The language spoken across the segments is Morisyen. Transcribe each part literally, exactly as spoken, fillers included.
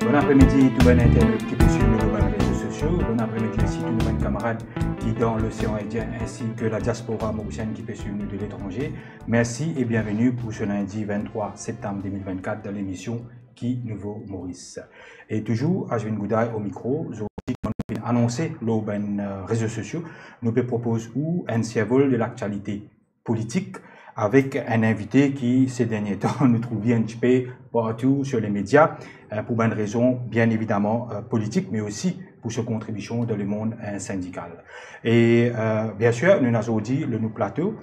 Bon apremidi tou bann internet ki pe swiv nou lor bann rezo sosio. Bon apremidi osi tou nou bann kamarad ki dan Losean Indien, ainsi ke la diaspora morisienn ki pe swiv nou de letranze. Mersi e bienveni pou se lindi venntrwa septam de mil vennkat dan lemision Ki Nouvo Moris. E touzour, Ashwin Gouda o mikro, zordi, kouma nou finn anonse lor bann, eh, rezo sosio, nou pe propoz ou enn sirvol de laktialite politik avek enn invite ki, se dernie tan, nou trouv li enn tipe partou sir lemedia, eh, pou bann rezon, bien evidaman, eh, politik, me osi pou so kontribision dan lemond, eh, sindikal. E, eh, biensir, nou ena zordi lor nou plato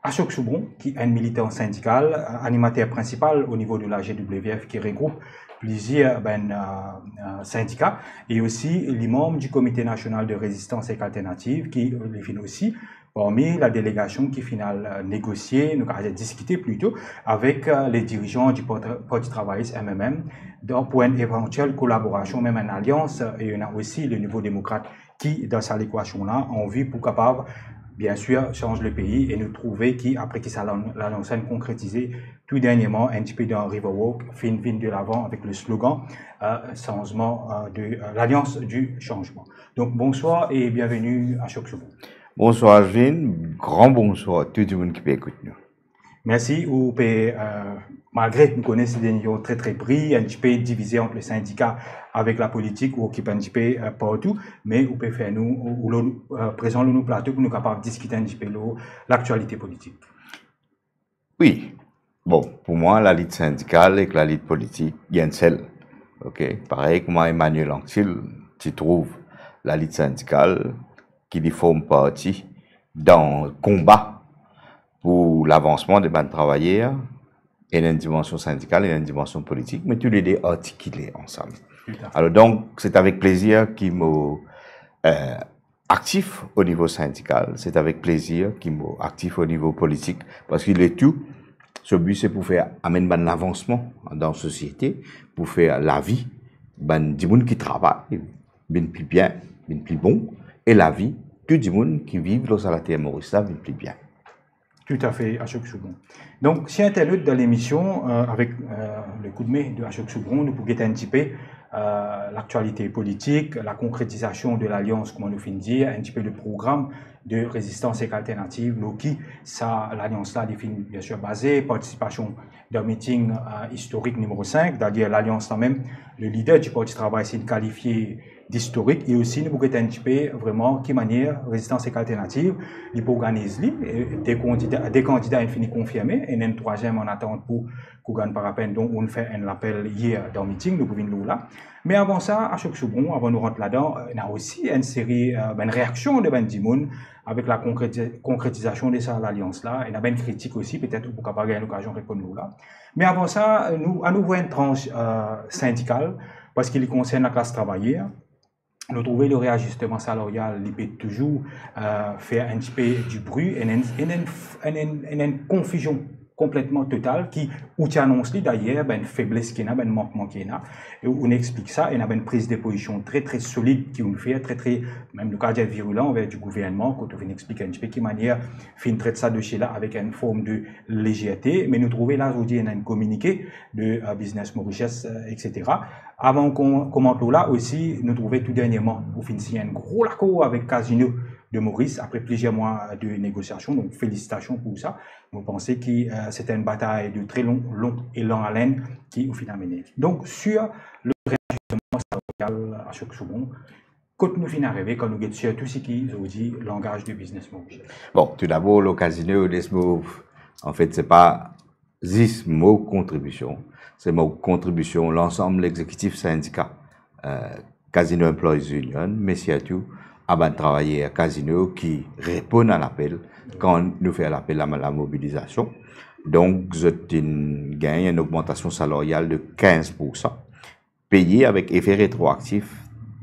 Ashok Soubron, ki enn militan sindikal, eh, animater prinsipal o nivo de la G W F, ki regroup plizier bann, eh, eh, sindika, e osi li manm di Komite Nasional de Rezistans ek Alternativ, ki, eh, li finn osi parmi la delegasion ki finn al, eh, negosie, nou kapav dir diskite plito, avek, eh, le dirizan di Parti, Parti Travayis, M M M, dan, pou enn evantiel kolaborasion, mem enn alians, eh, e ena osi le Nouvo Demokrat ki dan sa lekwasion la, an vi pou kapav, biensir, sanz lepei, e nou trouve ki, apre ki sa lan-, lalians la inn konkretize, tou dernierman, enn tipe dan Riverwalk, finn vinn delavan avek le slogan, eh, sanzman, eh, de, eh, l'Alliance du Changement. Donk, bonswar e bienveni Ashok Soubron. Bonswar, Ashwin. Gran bonswar tou dimoun ki pe ekout nou. Mersi, ou pe, eh, malgre nou kone se dernie tan tre, tre pri, enn tipe divize ant le sindika avek lapolitik, ou okip enn tipe, eh, partou, me ou pe fer nou, ou, ou lor, eh, prezan lor nou plato pou nou kapav diskit enn tipe lor laktialite politik. Wi. Bon, pou mwa, lalit sindikal ek lalit politik, li enn sel. Ok? Parey kouma Emmanuel Anctil ti trouv lalit sindikal ki li form parti dan konba pou lavansman de bann travayer, ena enn dimansion sindikal, ena enn dimansion politik, me toulede artikile ansam. Toutafe. Alor, donk, se avek plezir ki mo, eh, aktif o nivo sindikal, se avek plezir ki mo aktif o nivo politik, parski letou, so bi se pou fer amenn bann lavansman dan sosiete, pou fer lavi bann dimoun ki travay vinn pli bien, vinn pli bon, e lavi tou dimoun ki viv lor sa later Moris la vinn pli bien. Toutafe, Ashok Soubron. Donk, ser internet, dan lemision, eh, avek, eh, le koudme de Ashok Soubron, nou pou get enn tipe, eh, laktialite politik, la konkretizasion de lalians, kouma nou finn dir, enn tipe le program de rezistans ek alternativ, lor ki sa lalians la, li finn, biensir, baze, partisipasion dan miting, eh, istorik nimero sink, setadir lalians la mem, le lider di Parti Travayis inn kalifie distorik, e osi nou pou get enn tipe vreman ki manier Rezistans ek Alternativ li pou organiz li, e de kandida, de kandida inn fini konfirme, e ena enn trwaziem an atant pou, pou gagn parapenn, donk ou'nn fer enn lapel yer dan miting, nou pou vinn lor la. Me avan sa, Ashok Soubron, avan nou rant ladan, ena osi enn seri, eh, bann reaksion de bann dimoun avek la konkreti-, konkretizasion de sa lalians la, ena bann kritik osi, petet ou pou kapav gagn lokazion reponn lor la. Me avan sa, nou, anou vwar enn trans, eh, sindikal, parski li konsern laklas travayer. Nou trouve le reazisteman salarial, li pe touzour, eh, fer enn tipe dibri, enn, enn, enn, enn konfizion konpletman total ki ou ti anons li dayer, bann febles ki ena, bann mankman ki ena, e ou'nn explik sa, ena bann priz de pozision tre, tre solid ki ou'nn fer, tre, tre, mem nou kapav dir virilan anver di gouvernman, kot ou finn explik enn tipe ki manier finn tret sa dosie la avek enn form de lezerte, me nou trouve la zordi ena enn kominike de, eh, Business Mauritius, eh, et cetera. Avan nou kom-, komant lor la osi, nou trouve tou dernierman, ou finn sign enn gro lakor avek Casino de Maurice, apre plizier mwa de negosiasion, donk felisitasion pou sa. Mo panse ki, eh, se enn batay de tre lon, lon e lang alenn ki ou finn amenn. Donk, sir le reazisteman salarial, Ashok Soubron, kot nou finn arive kan nou get sirtou seki zordi langaz de Business Mauritius? Bon, toudabor, lor Casino, les mo, anfet, se pa zis mo kontribision, se mo kontribision lansam lexekitif sindika, eh, Casino Employees Union, me sirtou a bann travayer Casino ki reponn a lapel kan nou fer lapel a la, lamobilizasion. Donk, zot inn gagn enn ogmantasion salarial de kinz poursan, peye avek efe retroaktif,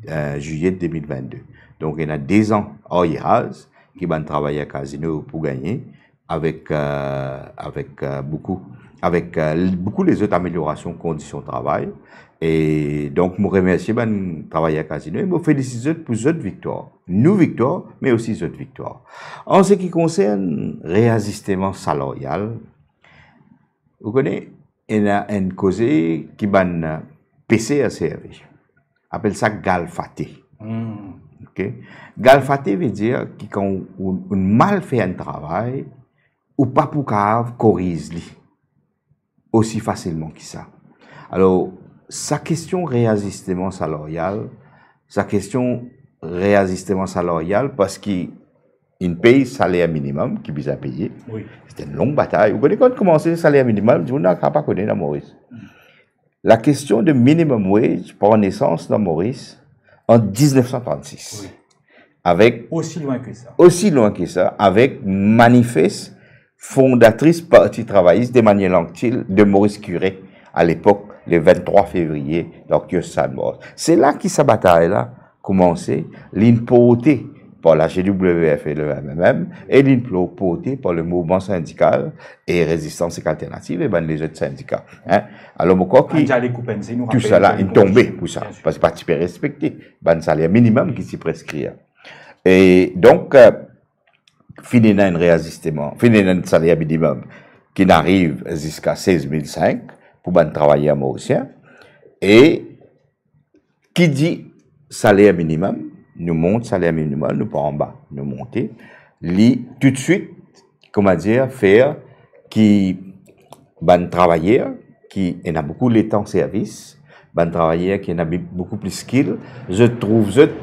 eh, zilie de mil vennde. Donk, ena de zan aryeraz ki bann travayer Casino pou gagne, avek, euh, avek, euh, boukou, avek, euh, boukou lezot ameliorasion kondision travay. E donk, mo remersie bann travayer Casino e mo felisit zot pou zot viktwar, nou viktwar, me osi zot viktwar. An se ki konsern reazisteman salaryal, ou kone, ena enn koze ki bann peser servi, apel sa galfate. Hmm. Ok? Galfate ve dir ki kan ou, ou mal fer enn travay, ou pa pou kapav koriz li osi fasilman ki sa. Alor, sa kestion reazisteman salaryal, sa kestion reazisteman salaryal, parski inn pey saler minimem ki bizin peye. Wi. Se enn long batay. Ou kone kan koumanse saler minimem, dimoun la pa kone dan Moris. La kestion de minimum wage pran nesans dan Moris an diznef san trannsis. Wi. Avek osi lwin ki sa. Osi lwin ki sa, avek manifes fondatris Parti Travayis de Manuel Anctil de Maurice Curé, a lepok, le venntrwa fevriye, dan Kios Sainte-Marthe. Se la ki sa batay la koumanse, linn porte par la G W F e le M M M, e linn plo-, porte par le Mouvman Sindikal e Rezistans Ek Alternativ e bann lezot sindika. Hein? Alor, mo krwar ki Anjali Kupense, nou tou rapel, sala inn tonbe pou sa, paski pa ti pe respekte bann saler minimem ki ti preskri. E donk, euh, finn ena enn reazisteman, finn ena enn saler minimem ki'nn ariv ziska sez mil sink pou bann travayer morisien. E ki dir saler minimem, nou mont saler minimem, nou pa anba, nou monte. Li toutswit, koumadir, fer ki bann travayer ki ena boukou letan servis, bann travayer ki ena bi-, boukou plis skill, zot trouv zot,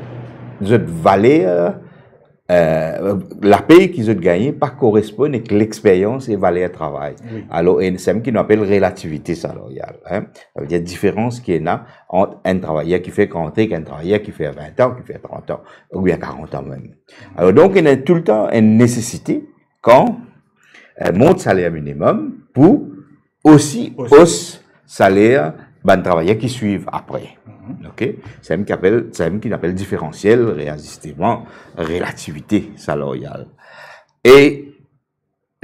zot valer, euh, lapey ki zot gagne pa koresponn ek lexperyans e valer travay. Wi. Alor, e samem ki nou apel relativite salaryal, hein. Sa ve dir diferans ki ena ant enn travayer ki fer trant an ek enn travayer ki fer vin an, ki fer trant an, oubien karant an mem. Alor, donk, ena toultan enn nesesite, kan, euh, mont saler minimem, pou osi os saler bann travayer ki swiv apre. Mhm. Ok? Samem ki apel, samem ki apel diferansiel reazisteman relativite salaryal. E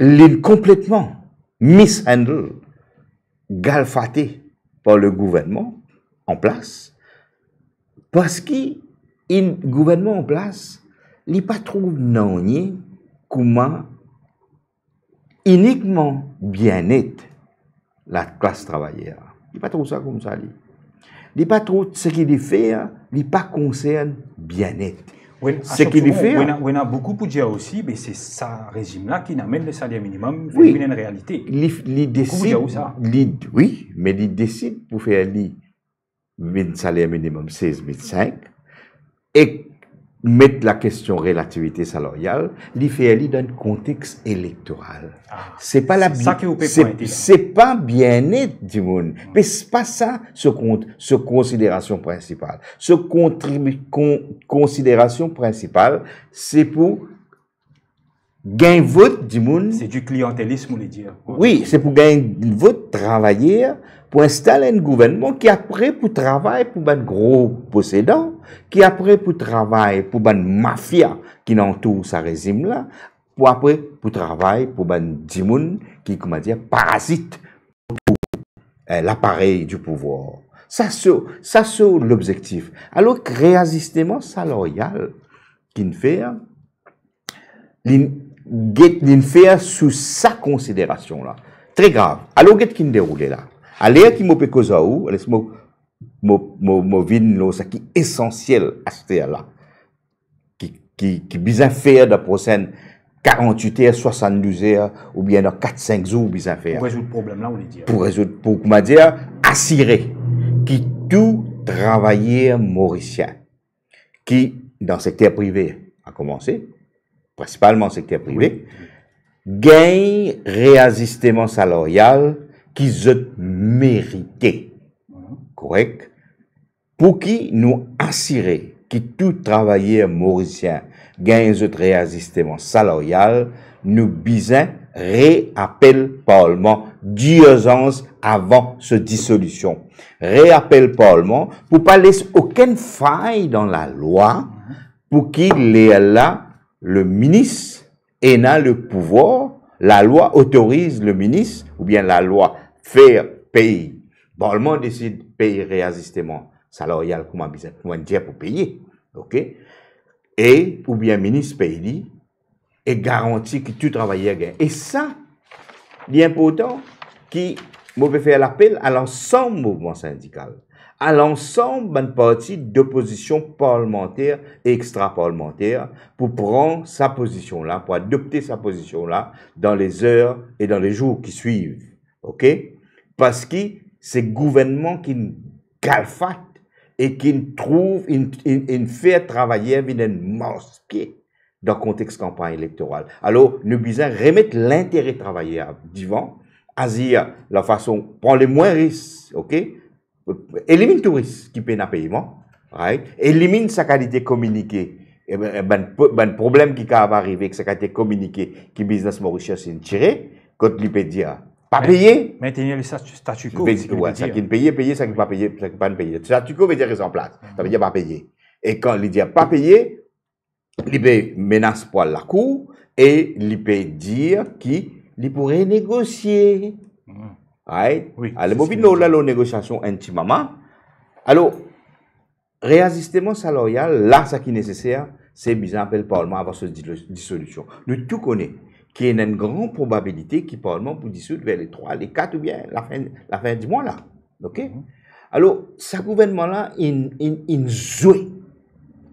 linn konpletman mishandle, galfate par le gouvernman an plas, parski enn gouvernman an plas, li pa trouv nanye kouma inikman bienet laklas travayer. Li pa trouv sa koumsa, li. Li pa trouv seki li fer, li pa konsern bienet. Wi, seki li fer, ou ena, ou ena boukou pou dir osi, me se sa rezim la ki'nn amenn le saler minimem, wi, vinn enn realite. Li, li desid, li, wi, me li desid pou fer li vinn saler minimem sez mil sink, ek met lakestion relativite salaryal, li fer li dan enn kontext elektoral. Ah, se pa la, se sa ki ou pe pwinte la. Se pa bienet dimoun. Hmm. Pe se pa sa so kon-, so konsiderasion prinsipal. So kontribi-, kon-, konsiderasion prinsipal, se pou gagn vot dimoun. Se di kliantelism, ou le dir. Wi, se pou gagn vot travayer, pou instal enn gouvernman ki apre pou travay pou bann gro posedan, ki apre pou travay pou bann mafia ki antour sa rezim la, pou apre pou travay pou bann dimoun ki, koumadir, parazit pou, eh, laparey di pouvwar. Sa so, sa so lobzektif. Alor, reazisteman salaryal ki'nn fer, li get, li'nn fer sou sa konsiderasion la. Tre grav. Alor, get ki'nn deroule la. Aler ki mo pe koz ar ou, les mo, mo, mo, mo vinn lor seki esansiel aster la, ki, ki, ki bizin fer dan prosin karant-wit er, swasanndouz er, oubien dan kat, sink zour, bizin fer. Pou rezoud problem la, ou le dir. Pou rezoud, pou, koumadir, asire ki tou travayer morisien ki dan sekter prive, a koumanse, prinsipalman sekter prive, wi, gagn reazisteman salaryal ki zot merite. Mhm. Korek? Pou ki nou asire ki tou travayer morisien gagn zot reazisteman salaryal, nou bizin reapel Parlman dirzans avan so disolision. Reapel Parlman pou pa les okenn fay dan lalwa, pou ki lerla le minis ena le pouvwar lalwa otoriz le minis, oubien lalwa fer pey, parlman desid pey reazisteman salaryal kouma bizin, kouma dir pou peye, ok? E, oubien minis pey li, e garanti ki tou travayer gagn. E sa, li inportan ki mo pe fer lapel a lansam mouvman sindikal, a lansam bann parti dopozision parlmanter e extra parlmanter pou pran sa pozision la, pou adopte sa pozision la dan lezer e dan lezour ki swiv. Ok? Parski se gouvernman ki'nn galfat e ki'nn trouv, inn, inn, inn fer travayer vinn enn marspie dan kontex kanpagn elektoral. Alor, nou bizin remet lintere travayer divan, azir lafason, pran lemwin ris, ok? Eliminn tou ris ki pena peyman, right? Eliminn sa kalite kominike, e, e, bann po-, bann problem ki kapav arive ek sa kalite kominike ki Business Mauritius inn tire, kot li pe dir, pa peye. Mentenir le statu, statu quo, ve-, se ki li pe dir. Sa ki peye, peye, sa ki pa peye, sa ki pa peye. Statu quo ve dir res an plas. Sa ve dir pa peye. E kan li dir pa peye, li pe menas pou al lakour e li pe dir ki li pou renegosie. Right? Wi, ale, mo vinn lor la, lor negosiasion enn ti moman. Alor, reazisteman salaryal, la, sa ki neseser, se bizin apel parlman avan so dilo-, disolision. Nou tou kone ki ena enn gran probabilite ki parlman pou disoud ver le trwa, le kat oubien lafin, lafin di mwa la. Ok? Alor, sa gouvernman la, inn, inn, inn zwe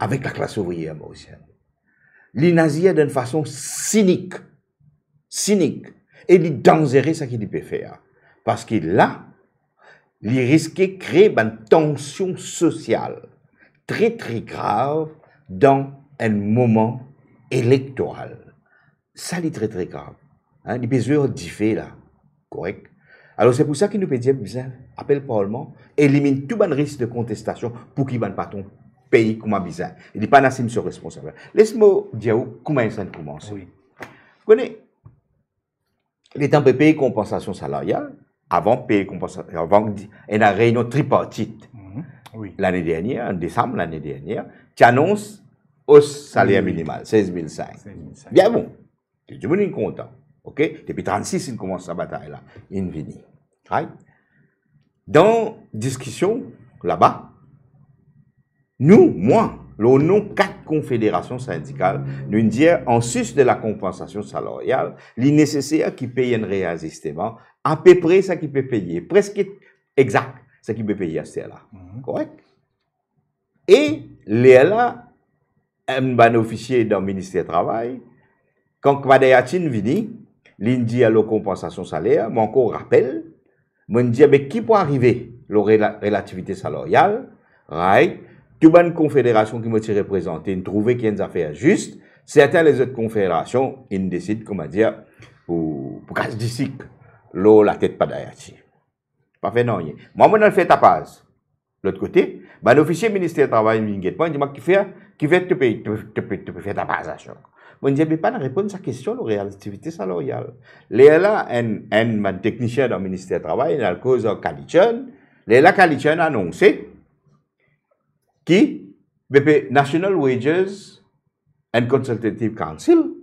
avek laklas ouvriyer morisienn. Li inn azir dan enn fason sinik. Sinik. E li danzere sa ki li pe fer. Parski la, li riske kree bann tansion sosial tre, tre grav dan enn moman elektoral. Sa li tre, tre grav. Hein, li pe zwe ar dife la. Korek? Alor, se pou sa ki nou pe dir bizin apel parlman, eliminn tou bann ris de kontestasion pou ki bann patron pey kouma bizin. Li pa'nn asim so responsabilite. Les mo dir ou kouma sa inn koumanse. Wi. Kone, letan pe pey konpansasion salaryal, avan pey konpansa-, avan di-, ena reynion tripartit lane dernier, an desam lane dernier, ti anons os saler minimal, sez mil sink. Sez mil sink. Bien bon. Tou dimoun inn kontan. Ok? Depi trannsis, inn koumans sa batay la. Inn vini. Right? Dan diskision laba, nou, mwa, lor non kat konfederasion sindikal, nou dir, an sus de la konpansasion salaryal, li neseser ki pey enn reazisteman apepre sa ki pe peye, preske egzak sa ki pe peye aster la. Korek? E lerla, enn bann ofisie dan Minister Travay, kan Padayati inn vini, li inn dir lor konpansasion saler, mo ankor rapel, mo inn dir, be ki pou arive lor rela-, relativite salaryal, right? Tou bann konfederasion ki mo ti reprezante, inn trouve ki enn zafer zis, sertin lezot konfederasion inn desid, kouma dir, pou, pou kas disik lor latet Padayati. Pa fer nanye. Mwa, mo al fer tapaz. Lot kote, bann ofisie Minister Travay vinn get mwa, dir mwa, "Kifer, kifer to pe, to, to pe, to pe fer tapaz la?" Mo dir, "Be, pa'nn reponn sa kestion lor relativite salaryal." Lerla, enn, enn bann teknisien dan Minister Travay, inn al koz ar Kalichon. Lerla, Kalichon anonse ki, be, pe National Wages and Consultative Council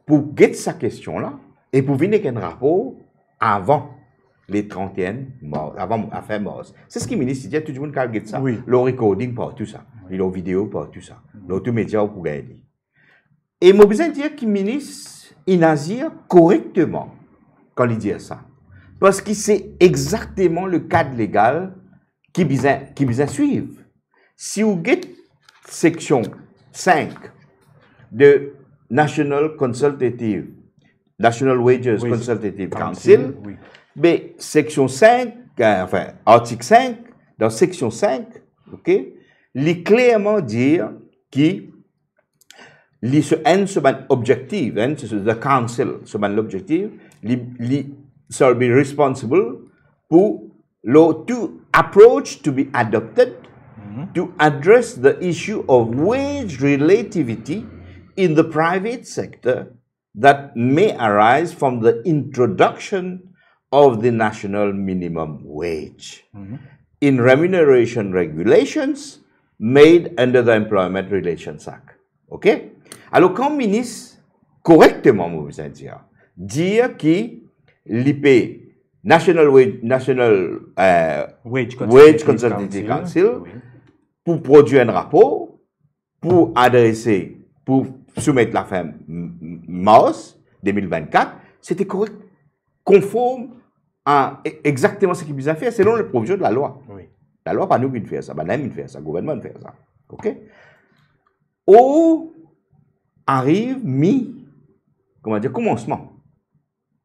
pou get sa kestion la e pou vinn ek enn rapor avan le trant-e-enn mars, avan, lafin mars. Se seki minis ti dir, tou dimoun kav get sa. Wi. Lor recording partou sa, wi, lor video partou sa, wi, lor tou media ou pou gagn li. E mo bizin dir ki minis inn azir korekteman kan li dir sa. Parski se exakteman le kad legal ki bizin, ki bizin swiv. Si ou get seksion sink de National Consultative, National Wages, wi, Consultative Council, Council, wi, be seksion sink, euh, anfin, artik sink, dan seksion sink, ok, li klerman dir ki li so, enn so bann objektif, enn so, so, the council, so bann lobjektif, li, li shall be responsible pou lor to approach to be adopted, mhm, to address the issue of wage relativity in the private sector that may arise from the introduction of the national minimum wage, mhm, in remuneration regulations made under the Employment Relations Act. Ok? Alor, kan minis, korekteman, mo bizin dir, dir ki li pe National Wage, National, euh, Wage Consultative Council pou prodwir enn rapor, pou adrese, pou soumet la fin m-, m-, mars de mil vennkat, se te korek, konform a e-, exakteman seki bizin fer selon le provizion de lalwa. Wi. Lalwa pa nou ki fer sa, bann la ki fer sa, gouvernman ki fer sa. Oke? Ou ariv mi, kouma dir, koumansman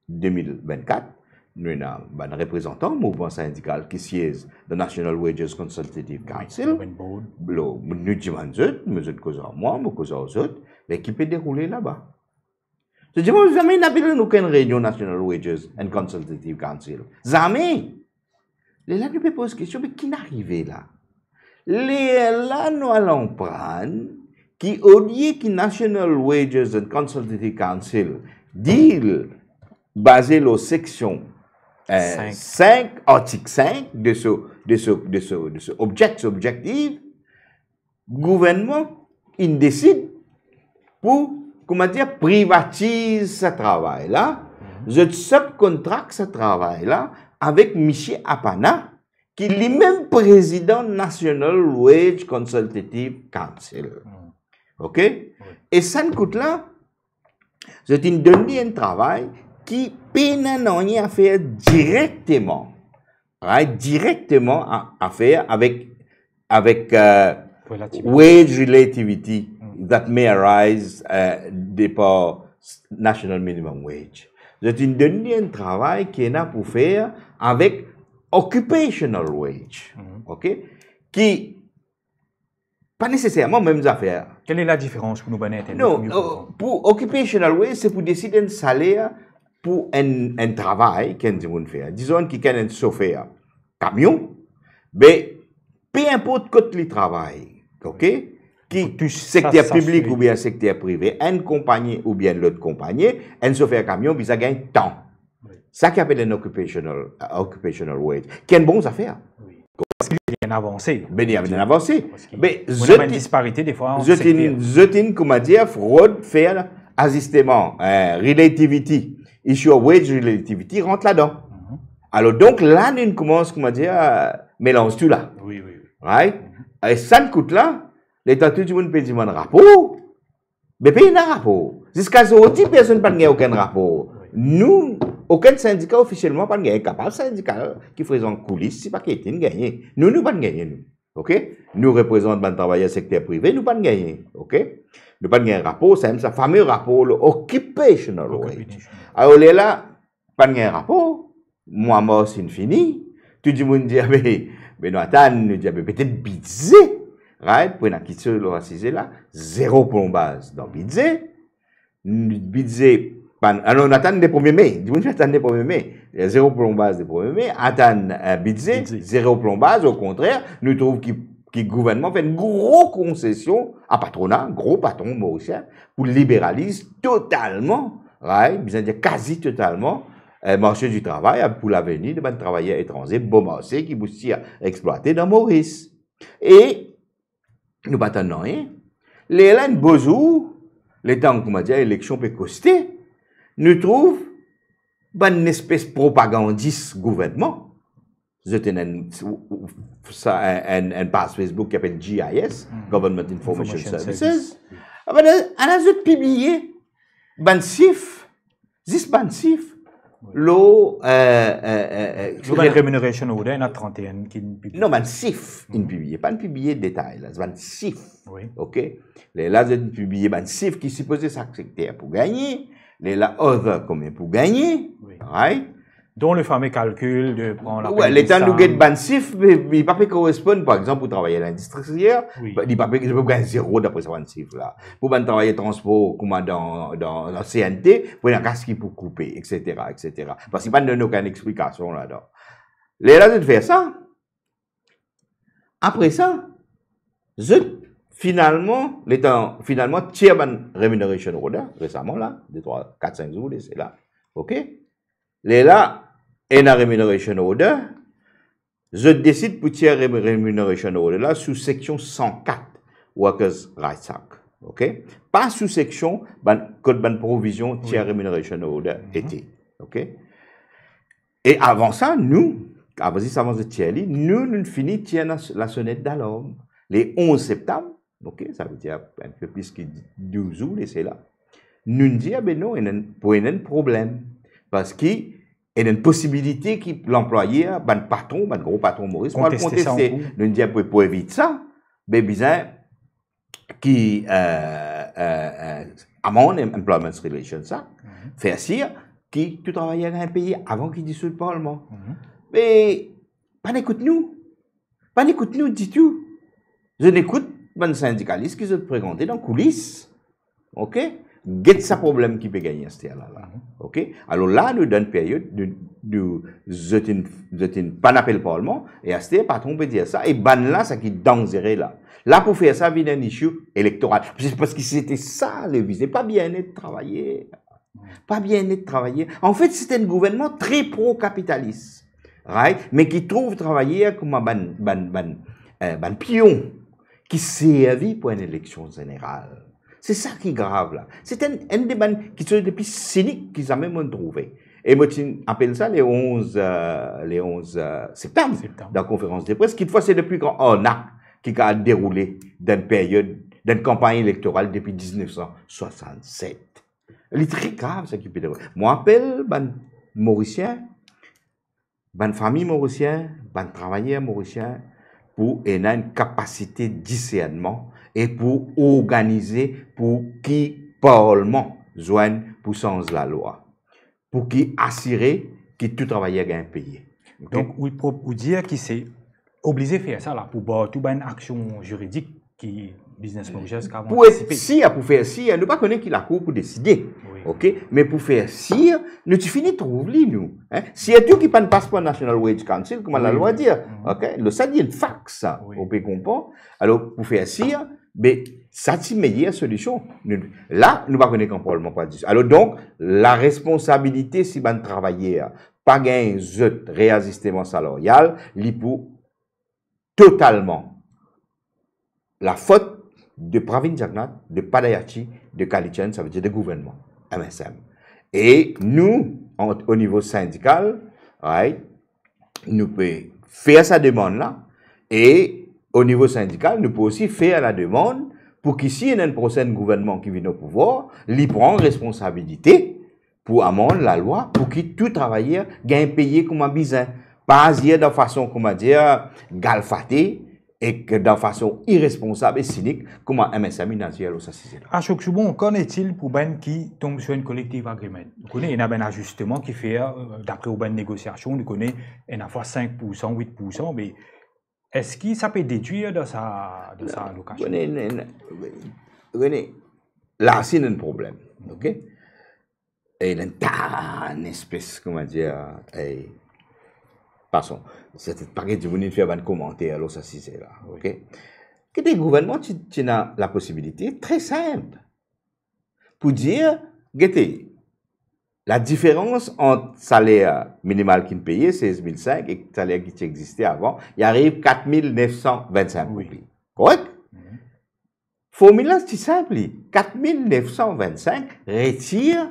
de mil vennkat, nou ena bann reprezantan mouvman sindikal ki siez dan National Wages Consultative Council. Wi, nou bann board. Lo, nou dimann zot, mo zot koz ar mwa, mo koz ar zot, me ki pe deroule laba. Zot dir, "Bon, zame inn apel okenn reynion National Wages and Consultative Council. Zame." Lerla nou pe poz kestion, "Me ki inn arive la?" Lerla nou al konprann ki olie ki National Wages and Consultative Council deal baze lor seksion, eh, sink. Sink, artik sink de so, de so, de so, de so object, so objektif, gouvernman inn desid pou, kouma dir, privatiz sa travay la, mhm, zot subcontract sa travay la avek misie Apana, ki limem prezidan National Wage Consultative Council. Mhm. Oke? Wi. E sa enn kout la, zot inn donn li enn travay ki pena nanye a fer direkteman, right? Direkteman a, a fer avek, avek, euh, wage relativity that may arise, euh, depar national minimum wage. Zot inn donn li enn travay ki ena pou fer avek occupational wage, mhm, oke? Ki pa neseserman mem zafer. Quelle est la différence pour nous, bann internet, non, pou mieux, euh, comprendre? Pou occupational wage, se pou desid enn saler pou enn, enn travay ki enn dimoun fer. Dizon ki enn sofer kamion, be, pe inport kot li travay, oke? Ki sekter piblik oubien sekter prive, enn konpagni oubien lot konpagni, enn sofer kamion bizin gagn tan. Wi. Sa ki apel enn occupational, euh, occupational wage. Ki enn bon zafer. Wi. Parski li ena avanse. Be, li ena avanse. Parski be, zot ena enn disparite defwa ant sekter. Zot inn, kouma dir, frod fer azisteman, eh, relativity, issue of wage relativity rant ladan. Mhm. Alor, donk, la, nou koumans, kouma dir, melanz tou la. Wi, wi, wi. Right? Mhm. E sa enn kout la, letan tou dimoun pe dimann rapor, be, pena rapor. Ziska zordi, personn pa'nn gagn okenn rapor. Wi. Nou, okenn sindika ofisielman pa'nn gagn. Kapav sindika ki prezan koulis, si pa ki inn gagne. Nou, nou pa'nn gagne, nou. Oke? Nou reprezant bann travayer sekter prive, nou pa'nn gagne. Oke? Nou pa'nn gagn rapor, sa mem sa fame rapor, le occupational wage. Occupational. Alor, lerla, pa'nn gagn rapor, mwa mars inn fini, tou dimoun dir, "Be, be nou atann," nou dir, "Be, petet bidze," right? Pou ena kiksoz lor sa size la, zero plonbaz dan bidze, bidze pa'nn, alor nou atann le premie me, dimoun finn atann le premie me, zero plonbaz le premie me, atann, eh, bidze, bidze, zero plonbaz, okontrer, nou trouv ki, ki gouvernman fer enn gro konsesion a patrona, gro patron morisien, pou liberaliz totalman, right? Bizin dir kazi totalman, eh, marse di travay, pou lavenir de bann travayer etranze, bon marse ki pou tir explwate dan Moris. E nou pa tann nanye. Lerla enn bo zour, letan, kouma dir, eleksion pe koste, nou trouv bann espes propagandis gouvernman, zot ena enn, sa, enn, enn, enn paz Facebook ki apel G I S, Government Information Services. Information Service. Ala, ala zot pibliye bann sif, zis bann sif, lor, eh, eh, eh, eh, lor bann remuneration order, ena trant-e-enn ki inn pibliye. Non, bann sif inn pibliye, pa'nn pibliye detay la, bann sif. Wi. Oke? Lerla zot inn pibliye bann sif ki sipoze sak sekter pou gagne, lerla other konbien pou gagne, wi, right? Dont le fame kalkil de pran la pei de sa. Wi, letan nou get bann sif, me, me li pa pe koresponn, par exanp, pou travayer lindistri, wi, li pa pe, li pe gagn zero dapre sa bann sif la. Pou bann travayer transpor, kouma dan, dan, dan C N T, pou ena kas ki pou koupe, et cetera, et cetera. Parski pa'nn donn okenn explikasion ladan. Lerla zot fer sa, apre sa, zot finalman, letan, finalman, tir bann remuneration order, resaman la, de trwa, kat, sink zour de sela. Oke? Lerla, ena remuneration order, zot desid pou tir rem-, remuneration order la sou seksion san kat Workers' Rights Act. Ok? Pa sou seksion bann, kot bann provizion tier remuneration order ete. Ok? E avan sa, nou, avan, zis avan zot tir li, nou, nou fini tir la, lasonet dalarm. Le onz septam, ok, savedir enn pe plis ki douz zour de sela, nou dir, be non, ena, pou ena enn problem, parski ena enn posibilite ki lanplwayer, bann patron, bann gro patron Moris, pou al konteste. Nou dir, pou, pou evit sa, be bizin ki, eh, eh, eh, amend Employment Relations Act, fer sir ki tou travayer gagn peye avan ki disoud parlman. Me pa ekout nou. Pa ekout nou ditou. Zot ekout bann sindikalis ki zot prezante dan koulis. Ok? Get sa problem ki pe gagne aster la, la. Ok? Alor la, nou dan enn period, nou, nou, zot inn, zot inn pa apel parlman, e aster patron pe dir sa, e bann la, sa ki danzere la. La pou fer sa vinn enn issue elektoral. Se parski sete sa le vize, pa bienet travayer. Pa bienet travayer. Anfet, se enn gouvernman tre pro-kapitalis. Right? Me ki trouv travayer kouma bann, bann, bann, eh, bann pion ki servi pou enn eleksion zeneral. Se sa ki grav la. Se enn, enn de bann kiksoz de pli sinik ki zame monn trouve. E mo ti apel sa le onz, eh, le onz, eh, septam, dan konferans de pres, ki fwa se le pli gran arnak ki kapav deroule dan enn period, dan enn kanpagn elektoral depi diznef san swasannset. Li tre grav sa ki pe deroule. Mo apel bann Morisien, bann fami Morisien, bann travayer Morisien, pou ena enn kapasite disernman e pou organize pou ki parlman zwenn pou sanz lalwa, pou ki asire ki tou travayer gagn peye. Ok? Donk, ou pro-, ou dir ki se oblize fer sa la pou bar tou bann aksion ziridik ki Business Mauritius kapav antisipe. Pou et sir, pou fer sir, nou pa kone ki lakour pou deside. Ok? Me pou fer sir, nou ti fini trouv li, nou. Sirtou ki pa'nn pas par National Wage Council, kouma lalwa dir. Ok? Lo sa li enn fax sa. Ou pe konpran? Alor, pou fer sir, be, sa ti meyer solision. Nou, la, nou pa kone kan parlman pou al dis-. Alor, donk, laresponsabilite si bann travayer pa gagn zot reazisteman salaryal, li pou totalman lafot de Pravin Jagannath, de Padayachee, de Kali Chand, savedir de gouvernman, M S M. E nou, an, o nivo sindikal, right, nou pe fer sa demann la, e o nivo sindikal, nou pe osi fer lademann pou ki si ena enn prosenn gouvernman ki vinn o pouvwar, li pran responsabilite pou amend lalwa pou ki tou travayer gagn peye kouma bizin. Pa azir dan fason, kouma dir, galfate, ek dan fason iresponsab e sinik, kouma M S M inn azir lor sa size la. Ashok Soubon, qu'en est-il pou bann ki tonm sou enn collective agreement? Nou kone ena bann azisteman ki fer, euh, dapre ou bann negosiasion, nou kone ena fwa sink poursan, wit poursan, me eski sa pe dedwir dan sa, dan sa alokasion? Rene, Rene, Rene, la si ena enn problem, ok? E ena enn ta enn espes, kouma dir, e, pason, se pa ki dimoun inn fer bann komanter lor sa size la, ok? Ki gouvernman ti, ti ena laposibilite tre sinp pou dir, gete, ladiferans ant saler minimal ki'nn peye, sez mil sink, ek saler ki ti existe avan, li ariv kat mil nef san vinn-sink roupi. Korek? Formil la ti sinp li, kat mil nef san vinn-sink, retir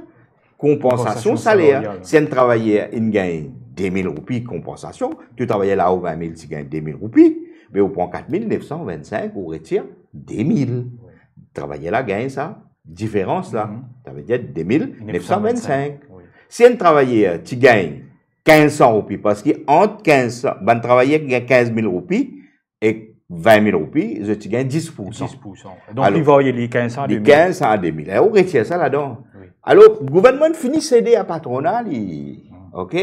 konpansasion saler. Si enn travayer inn gagn de mil roupi konpansasion, tou travayer lao vinn mil ti gagn de mil roupi, me ou pran kat mil nef san vinn-sink, ou retir de mil. Travayer la gagn sa diferans la, savedir de mil nef san vinn-sink. Si enn travayer ti gagn kinz san roupi, parski ant kinz san, bann travayer ki gagn kinz mil roupi, ek vinn mil roupi, zot ti gagn dis poursan. Dis poursan. Donk, li varye, li kinz san a de mil. Li kinz san a de mil. E ou retir sa ladan. Alor, gouvernman fini sede a patrona, li, ok?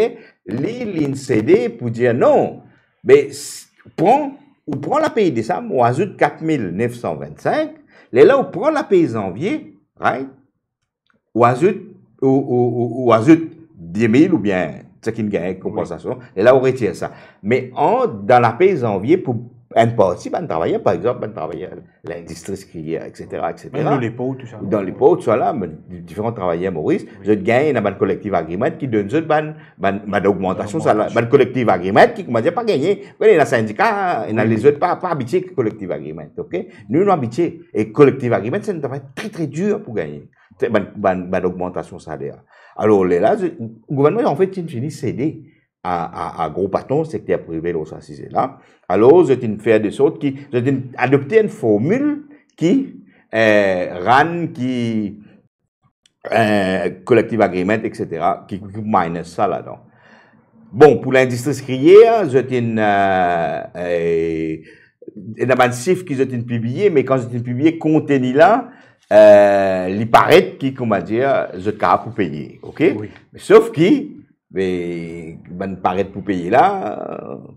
Li, li'nn sede pou dir non, be, s-, pran, ou pran lapey desam, ou azout kat mil nef san vinn-sink, lerla ou pran lapey zanvie, right? Ou azout, ou, ou, ou, ou azout de mil oubien seki inn gagn konpansasion, e la ou retir sa. Me an, dan lapey zanvie, pou, Enn parti bann travayer, par exanp, bann travayer lindistri sikriyer, et cetera, et cetera. Menm dan lepor, tou sa. Dan lepor, tou sa la, bann diferan travayer Moris, zot gagn ena bann collective agreement ki donn zot bann, bann, bann ogmantasion saler, bann collective agreement ki, kouma dir, pa gagne. Ena sindika, ena lezot pa, pa abitie collective agreement, ok? Nou, nou abitie. E collective agreement, se enn travay tre, tre dir pou gagne. Bann, bann, bann ogmantasion saler. Alor, lerla, gouvernman, anfet, inn fini sede a, a, a gro patron sekter prive lor sa size la. Alor, zot inn fer de sort ki, zot inn adopte enn formil ki, eh, rann ki, eh, collective agreement, et cetera, ki, ki minus sa ladan. Bon, pou lindistri sikriyer, zot inn, eh, eh, ena bann sif ki zot inn pibliye, me kan zot inn pibliye konteni la, eh, li paret ki, kouma dir, zot kapav pou peye, ok? Wi. Sof ki, me bann paret pou peye la,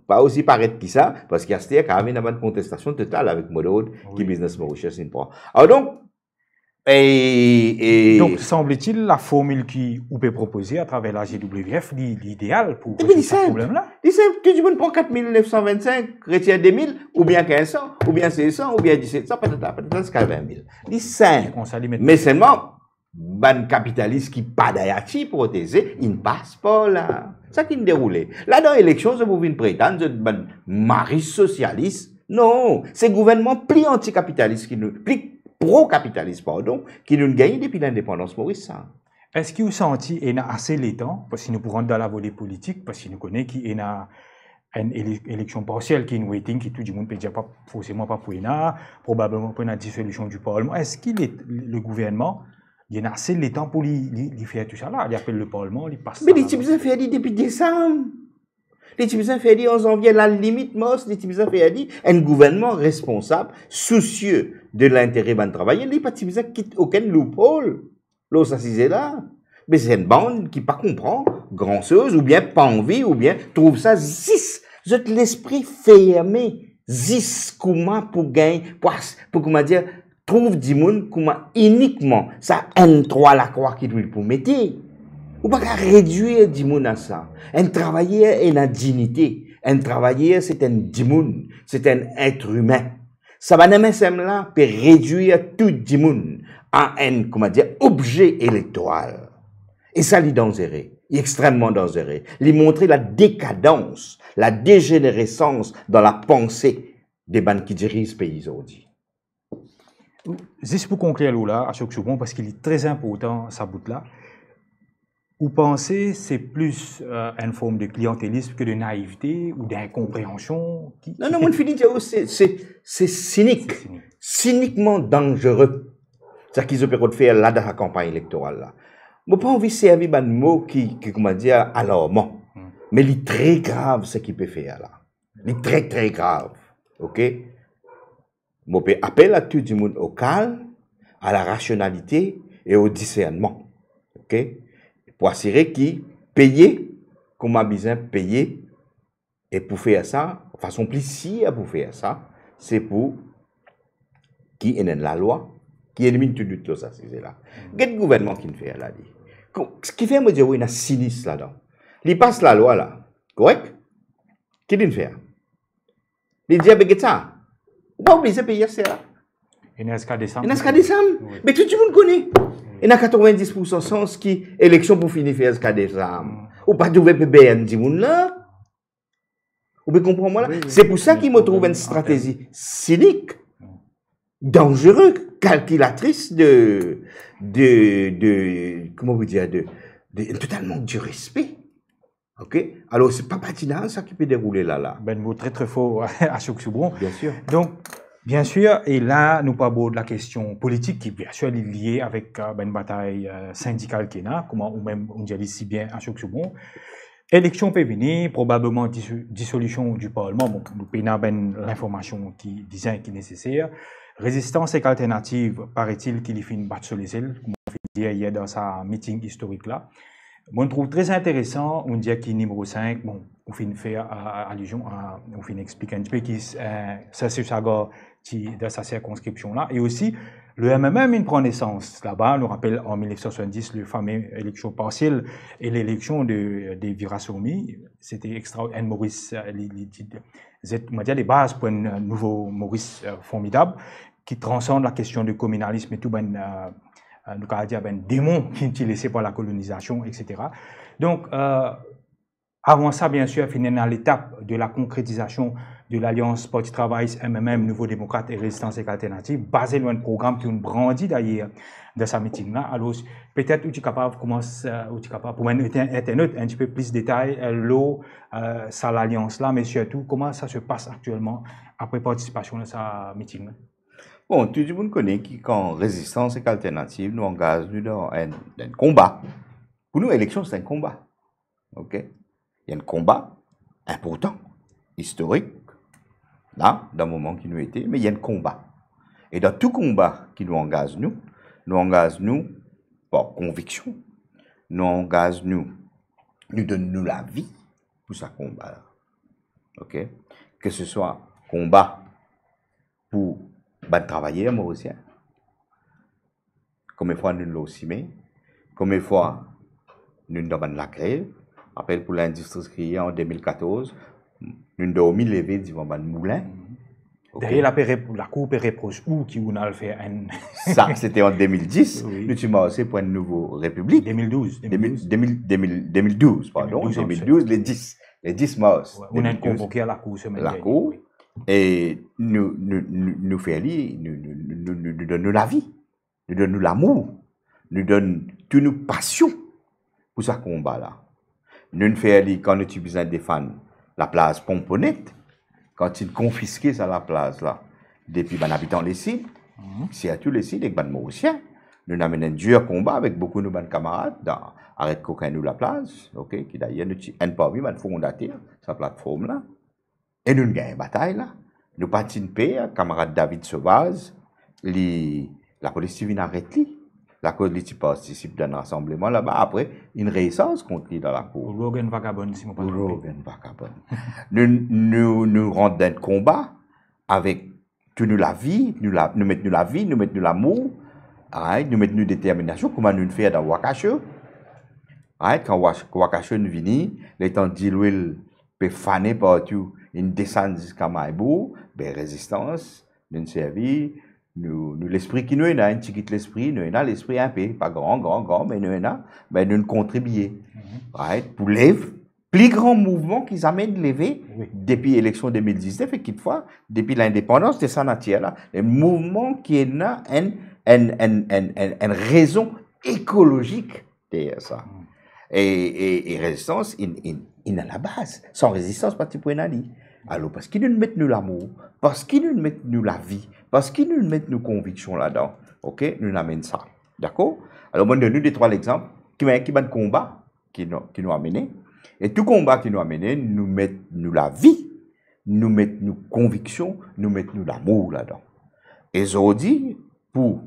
pa osi paret ki sa, parski aster kapav ena bann kontestasion total avek modord ki Business Mauritius inn pran. Alor donk, e, e Donk, sanble-t-il, la formil ki ou pe propoze atraver la G W F, li, li ideal pou rezoud sa problem la. Li sinp, tou dimoun pran kat mil nef san vinn-sink, retir de mil, oubien kinz san, oubien sez san, oubien diset san, patata, patata, ziska vin mil. Li sinp. Koumsa li met Me selman, bann kapitalis ki pa dan ati proteze, inn pas par la. Sa ki'nn deroule. La, dan eleksion, zot pou vinn pretann zot bann mari sosialis. Non, se gouvernman pli antikapitalis ki nou, pli pro-kapitalis, pardon, ki nou'nn gagne depi lindepandans Moris sa. Eski ou santi ena ase letan, parski nou pou rant dan lavole politik, parski nou kone ki ena enn ele-, eleksion parsiel ki in waiting, ki tou dimoun pe dir pa, forseman pa pou ena, probableman pou ena disolision di parlman. Eski le, le gouvernman, li ena ase letan pou li, li, li fer tou sa la, li apel le parlman, li pas sa la? Me li ti bizin fer li depi desam. Li ti bizin fer li an zanvie, lalimit mars, li ti bizin fer li. Enn gouvernman responsab, sousie de lintere bann travayer, li pa ti bizin kit okenn loophole lor sa size la. Me se enn bann ki pa konpran gran soz, oubien pa anvi, oubien trouv sa zis, zot lespri ferme, zis kouma pou gagn, pou as-, pou, kouma dir, trouv dimoun kouma inikman sa enn trwa lakrwa ki li pou mete. Ou pa kapav redwir dimoun a sa. Enn travayer ena dinite. Enn travayer, se enn dimoun, se enn et imin. Sa bann M S M la pe redwir tou dimoun a enn, kouma dir, obze elektoral. E sa, li danzere, li extrememan danzere. Li montre la dekadans, la dezeneresans dan lapanse de bann ki diriz pei zordi. Zis pou konklir lor la, Ashok Soubron, parski li tre inportan, sa bout la. Ou panse se plis, eh, enn form de kliantelism ke de naivte ou d'inkonpreansion ki, Non, ki non, mo'nn fini dir ou, se, se, se sinik. Se sinik. Sinikman danzere. Sa ki zot pe rod fer la dan sa kanpagn elektoral la. Mo pa anvi servi bann mo ki, ki, kouma dir, alarman. Hmm. Me li tre grav seki pe fer la. Li tre, tre grav. Ok? Mo pe apel a tou dimoun o kalm, a la rasionalite e o disernman. Ok? Pou asire ki peye kouma bizin peye, e pou fer sa, fason pli sir pou fer sa, se pou ki ena enn lalwa ki eliminn tou dout lor sa size la. Get gouvernman ki'nn fer la, li. Ko-, kifer mo dir ou ena sinis ladan? Li pas lalwa la, korek? Ki li'nn fer? Li dir, "Be get sa, ou pa oblize peye aster la." Ena ziska desam. Ena ziska desam. Wi. Me tou dimoun kone. Ena katrovin-dis poursan sans ki eleksion pou fini fer ziska desam. Hmm. Ou pa trouve pe bern dimoun la? Ou pe konpran mwa la? Wi, wi. Se pou sa ki mo trouv enn stratezi sinik, danzere, kalkilatris de, de, de, kouma pou dir, de, de, total mank de respe. Ok? Alor, se pa badinaz sa ki pe deroule la, la. Bann mo tre, tre for, Ashok Soubron. Bien sir. Donk, bien sir, e la, nou pou abord lakestion politik ki, bien sir, li lie avek, eh, bann batay, eh, sindikal ki ena, kouma ou mem, ou dir li si bien, Ashok Soubron. Eleksion pe vini, probableman diso-, disolision di parlman. Bon, nou pena bann linformasion ki bizin, ki neseser. Rezistans ek Alternativ, paraît-il, ki li finn bat so lezel, kouma ou finn dir yer dan sa meeting istorik la. Mo trouv tre interesan, ou dir ki nimero sink, bon, ou finn fer, a, a, alizion a, ou finn explik enn tipe ki, eh, sa se saga ti dan sa sirkonskripsion la. E osi, Le M M M inn pran nesans laba, nou rapel an mil nef san swasanndis, le fame eleksion parsiel e leleksion de, de Veerasomi, se ti extra, enn Moris, euh, li, li ti, zet, mo dir, de baz pou enn, euh, nouvo Moris, euh, formidab, ki transand lakestion de kominalism e tou bann, euh, euh, nou kapav dir bann demon ki ti lese par lakolonizasion, et cetera. Donk, euh, avan sa, bien sir, finn ena letap de la konkretizasion de lalians Parti Travayis, M M M, Nouvo Demokrat e Rezistans Ek Alternativ, baze lor enn program ki inn brandi dayer dan sa miting la. Alor, petet ou ti kapav koumans, euh, ou ti kapav, pou bann inter-, internot, enn tipe plis detay, euh, lor, euh, sa lalians la, me sirtou, kouma sa se pas aktielman apre partisipasion dan sa miting la? Bon, tou dimoun kone ki kan Rezistans Ek Alternativ, nou angaz nou dan enn, enn konba. Pou nou, eleksion, se enn konba. Ok? Li enn konba inportan, istorik, la, dan moman ki nou ete, me li enn konba. E dan tou konba ki nou angaz nou, nou angaz nou par konviksion, nou angaz nou, nou donn nou lavi pou sa konba la. Ok? Ke se swa konba pou bann travayer morisien, konbien fwa nou lor sime, konbien fwa nou dan bann lagrev, apel pou lindistri kriye an de mil katorz, nou dormi leve devan bann moulin. Ok. Dayer, la pe rep-, lakour pe repros ou ki ou'nn al fer enn Sa, se ti an de mil dis, Wi. nou ti marse pou enn nouvo repiblik. De mil douz, De mil, de mil, de mil, de mil douz, pardon, De mil douz, de mil douz, le dis, le dis mars Wi, ou'nn de mil douz. konvoke lakour semenn Lakour, dernie, wi. e nou, nou, nou, nou fer li, nou, nou, nou, nou, nou donn nou lavi. Nou donn nou lamour, nou donn tou nou pasion pou sa konba la. Nou'nn fer li kan nou ti bizin defann laplaz Ponmponet, kan ti'nn konfiske sa laplaz la depi bann abitan Lesid, Mhm. sirtou Lesid ek bann Morisien. Nou'nn amenn enn dir konba avek boukou nou bann kamarad dan Aret Kokin Nou Laplaz, ok, ki dayer nou ti enn parmi bann fondater sa platform la. E nou'nn gagn batay la. Nou pa ti'nn per, kamarad David Sauvage, li, lapolis ti vinn aret li, akoz li ti partisip dan enn rasanbleman laba, apre inn resarz kont li dan lakour. Pou lor enn vagabon, si mo pa Pou lor tranpe. enn vagabon. Nou, nou, nou rant dan enn konba avek tou nou lavi, nou la-, nou met nou lavi, nou met nou lamour, right? Nou met nou determinasion, kouma nou'nn fer dan Wakasho. Right? Kan Wak-, Wakasho inn vini, letan dilwil pe fane partou, inn desann ziska Maybou, be Rezistans, nou'nn servi, nou, nou lespri ki nou ena, enn tigit lespri, nou ena lespri inpe, pa gran, gran, gran, me nou ena, be nou'nn kontribie, Mhm. right, pou lev pli gran mouvman ki zame inn leve Wi. depi eleksion de mil diznef e kitfwa depi lindepandans de sa natir la. Enn mouvman ki ena enn, enn, enn, enn, enn, enn rezon ekolozik deryer sa. Hmm. E, e, e rezistans, inn, inn, inn a labaz. San rezistans, pa ti pou ena li. Alor, parski nou met nou lamour, parski nou met nou lavi, parski nou met nou konviksion ladan, ok, nou amenn sa. Dakor? Alor, mo donn nou de trwa lexanp, ki, ki bann konba ki nou, ki nou amene. E tou konba ki nou amene, nou met nou lavi, nou met nou konviksion, nou met nou lamour ladan. E zordi, pou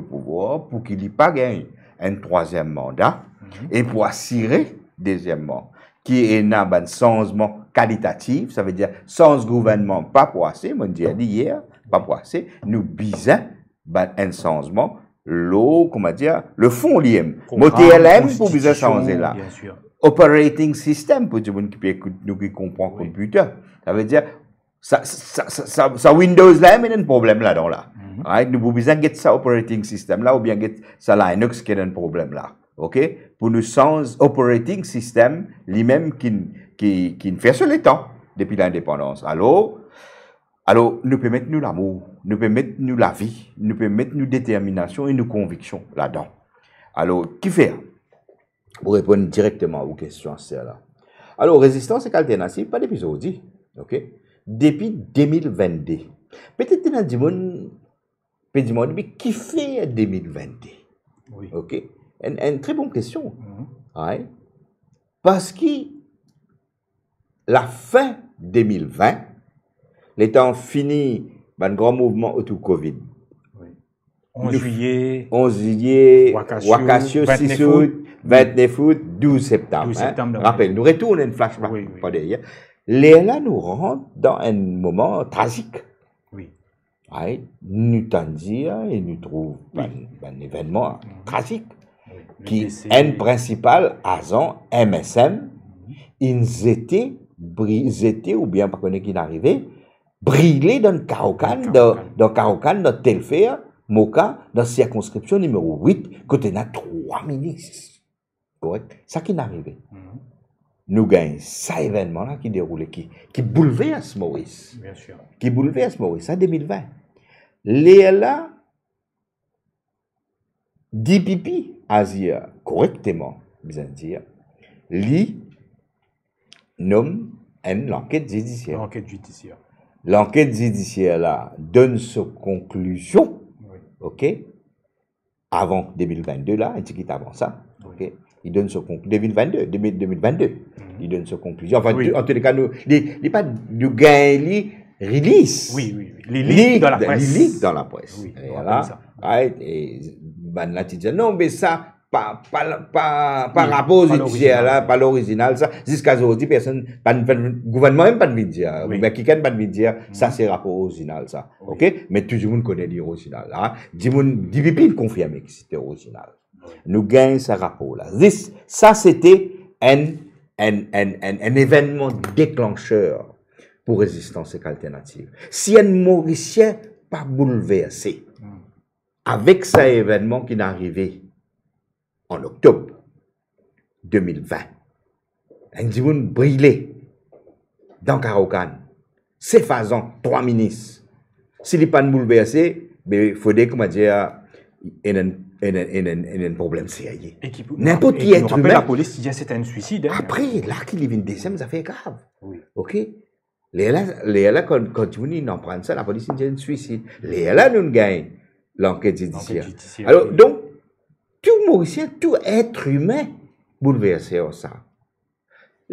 pouvwar, pou ki li pa gagn enn trwaziem manda, Mhm. e pou asire, dezieman, ki ena bann sanzman kalitatif, savedir sanz gouvernman pa pou ase, mo dir li yer, pa pou ase, nou bizin bann enn sanzman, lor, kouma dir, le fon li mem. Program, Mo T L M pou bizin konstitisyon, sanze la. Bien sûr. Operating system, pou dimoun ki pe ekout nou, ki konpran Wi. konpiter. Savedir, sa, sa, sa, sa, sa Windows la, ena enn problem ladan la. Mhm. Right? Nou pou bizin get sa operating system la, oubien get sa Linux ki ena enn problem la. Ok? Pou nou sanz operating system, li mem ki, ki, ki fer so letan depi lindepandans. Alor, alor, nou pe met nou lamour, nou pe met nou lavi, nou pe met nou determinasion e nou konviksion ladan. Alor, kifer? Pou reponn direkteman a ou kestion, aster la. Alor, rezistans ek alternativ, pa depi zordi, ok? Depi de mil vennde. Petet ena dimoun pe dimann, me kifer de mil vennde? Wi. Ok? Enn, enn tre bon kestion. Mhm. Right? Parski lafin de mil vin, letan fini bann gran mouvman otour Covid. Wi. Onz Nou f-, zilye, onz zilye, Wakasho, Wakasho, vintnef sis out, out, vintnef out, douz septam, Douz hein. septam, donk. Rapel, nou retourn enn flashback Wi, wi. par deryer. Lerla nou rant dan enn moman trazik. Wi. Right? Nou tann dir e nou trouv bann, bann evennman trazik ki enn prinsipal azan M S M inn zete, bri-, zete oubien pa kone ki'nn arive, brile dan Karokan, dan, dan Karokan, dan Telfer, Moka, dan sirkonskripsion nimero wit, kot ena trwa minis. Korek? Sa ki'nn arive. Nou gagn sa evennman la ki deroule, ki, ki boulvers Moris. Ki boulvers Moris, sa de mil vin. Lerla, D P P azir korekteman, bizin dir, li nom enn lanket zidisier. Lanket zidisier. Lanket zidisier la donn so konklizion, ok, avan de mil vinn de la, enn tigit avan sa, ok. Li donn so konk-, de mil vinn de, de mil, de mil vinn de, li donn so konklizion. Anfin, an tou le ka, nou, li, li pa, nou gagn li release. Wi, wi, wi. Li leak dan lapres. Li leak dan lapres. Wi, nou rapel sa. Right? E bann la ti dir, non, me sa, pa, pa, pa, pa rapor zidisier la, pa lorizinal sa. Ziska zordi, personn, pa, pa, gouvernman mem pa'nn vinn dir, oubien kikenn pa'nn vinn dir, sa se rapor orizinal sa. Ok? Me tou dimoun kone li orizinal la. Dimoun, D P P inn konfirme ki se orizinal. Nou gagn sa rapor la. Zis, sa se te enn, enn, enn, enn, enn evennman deklanser pou Rezistans ek Alternativ. Si enn Morisien pa boulverse avek sa evennman ki'nn arive an oktob de mil vin, enn dimoun brile dan Karokan, sef azan, trwa minis. Si li pa'nn boulverse, be fode, koumadir, ena enn, ena enn, ena enn, ena enn problem serye. E ki pou, Ninport e ki, ki nou rapel, lapolis ti dir se enn swisid, hein. Apre, la ki li vinn deziem zafer grav. Wi. Ok? Lerla, lerla, kan, kan dimoun inn aprann sa, lapolis inn dir enn swisid. Lerla, nou gagn lanket zidisier. Lanket zidisier, wi. Alor, donk, tou Morisien, tou et imin boulverse ar sa.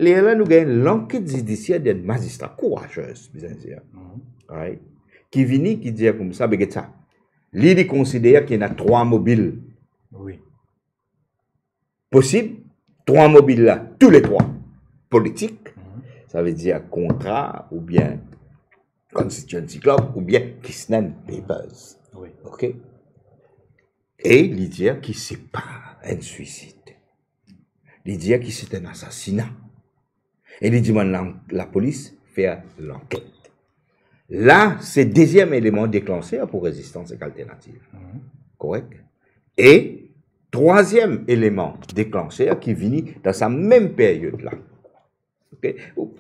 Lerla nou gagn lanket zidisier de enn mazistra kouraze, bizin dir. Right? Ki vini, ki dir koumsa, be get sa. Li, li konsider ki ena trwa mobil. Wi. Posib, trwa mobil la, touletrwa politik. Sa ve dir Kontra oubien Constituency Club oubien Kisnan Papers. Wi. Ok? E li dir ki se pa enn swisid. Li dir ki se enn asasina. E li dimann la, lapolis fer lanket. La, se deziem eleman deklanser pou Rezistans ek Alternativ. Korek? E trwaziem eleman deklanser ki vini dan sa mem peryod la. Ok?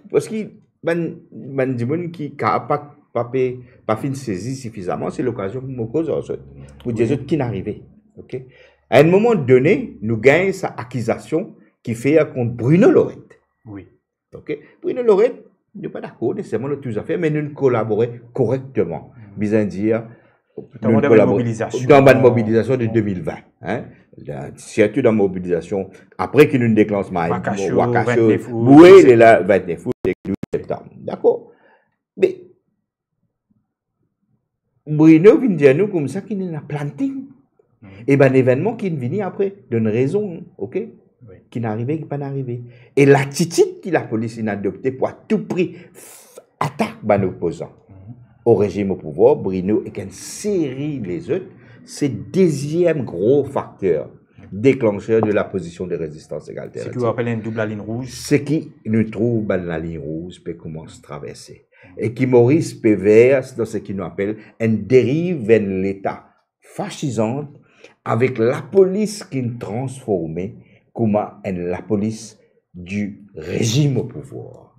Parski bann, bann dimoun ki ka pa, pa pe, pa finn sezi sifizaman, se lokazion pou mo koz ar zot, pou dir zot ki'nn arive. Ok? A enn moman done, nou gagn sa akizasion ki fer kont Bruno Lorette. Wi. Ok? Bruno Lorette, nou pa dakor neseserman lor tou zafer, me nou kolabore korekteman. Bizin dir, Notamman dan bann mobilizasion. Dan bann mobilizasion de de mil vin, hein. Dan, sirtou dan mobilizasion, apre ki nou deklans Maï, Wakasio, Wakasio, vintnef out, wi, lerla, vintnef out, ek douz septam. Dakor? Me Bruno vinn dir nou koumsa ki ena planning. E bann evennman ki vini apre, donn rezon, ok? Wi. Ki'nn arive, ki pa'nn arive. E latitid ki lapolis inn adopte pou a tou pri f-, atak bann opozan o rezim o pouvwar, Bruno ek enn seri lezot, se deziem gro fakter deklanser de lapozision de Rezistans ek Alternativ. Seki ou apel enn doub laliny rouz. Seki nou trouv bann laliny rouz pe koumans traverse. E ki Moris pe vers dan seki nou apel enn deriv, enn leta fasizant, avek lapolis ki'nn transforme kouma enn lapolis di rezim o pouvwar.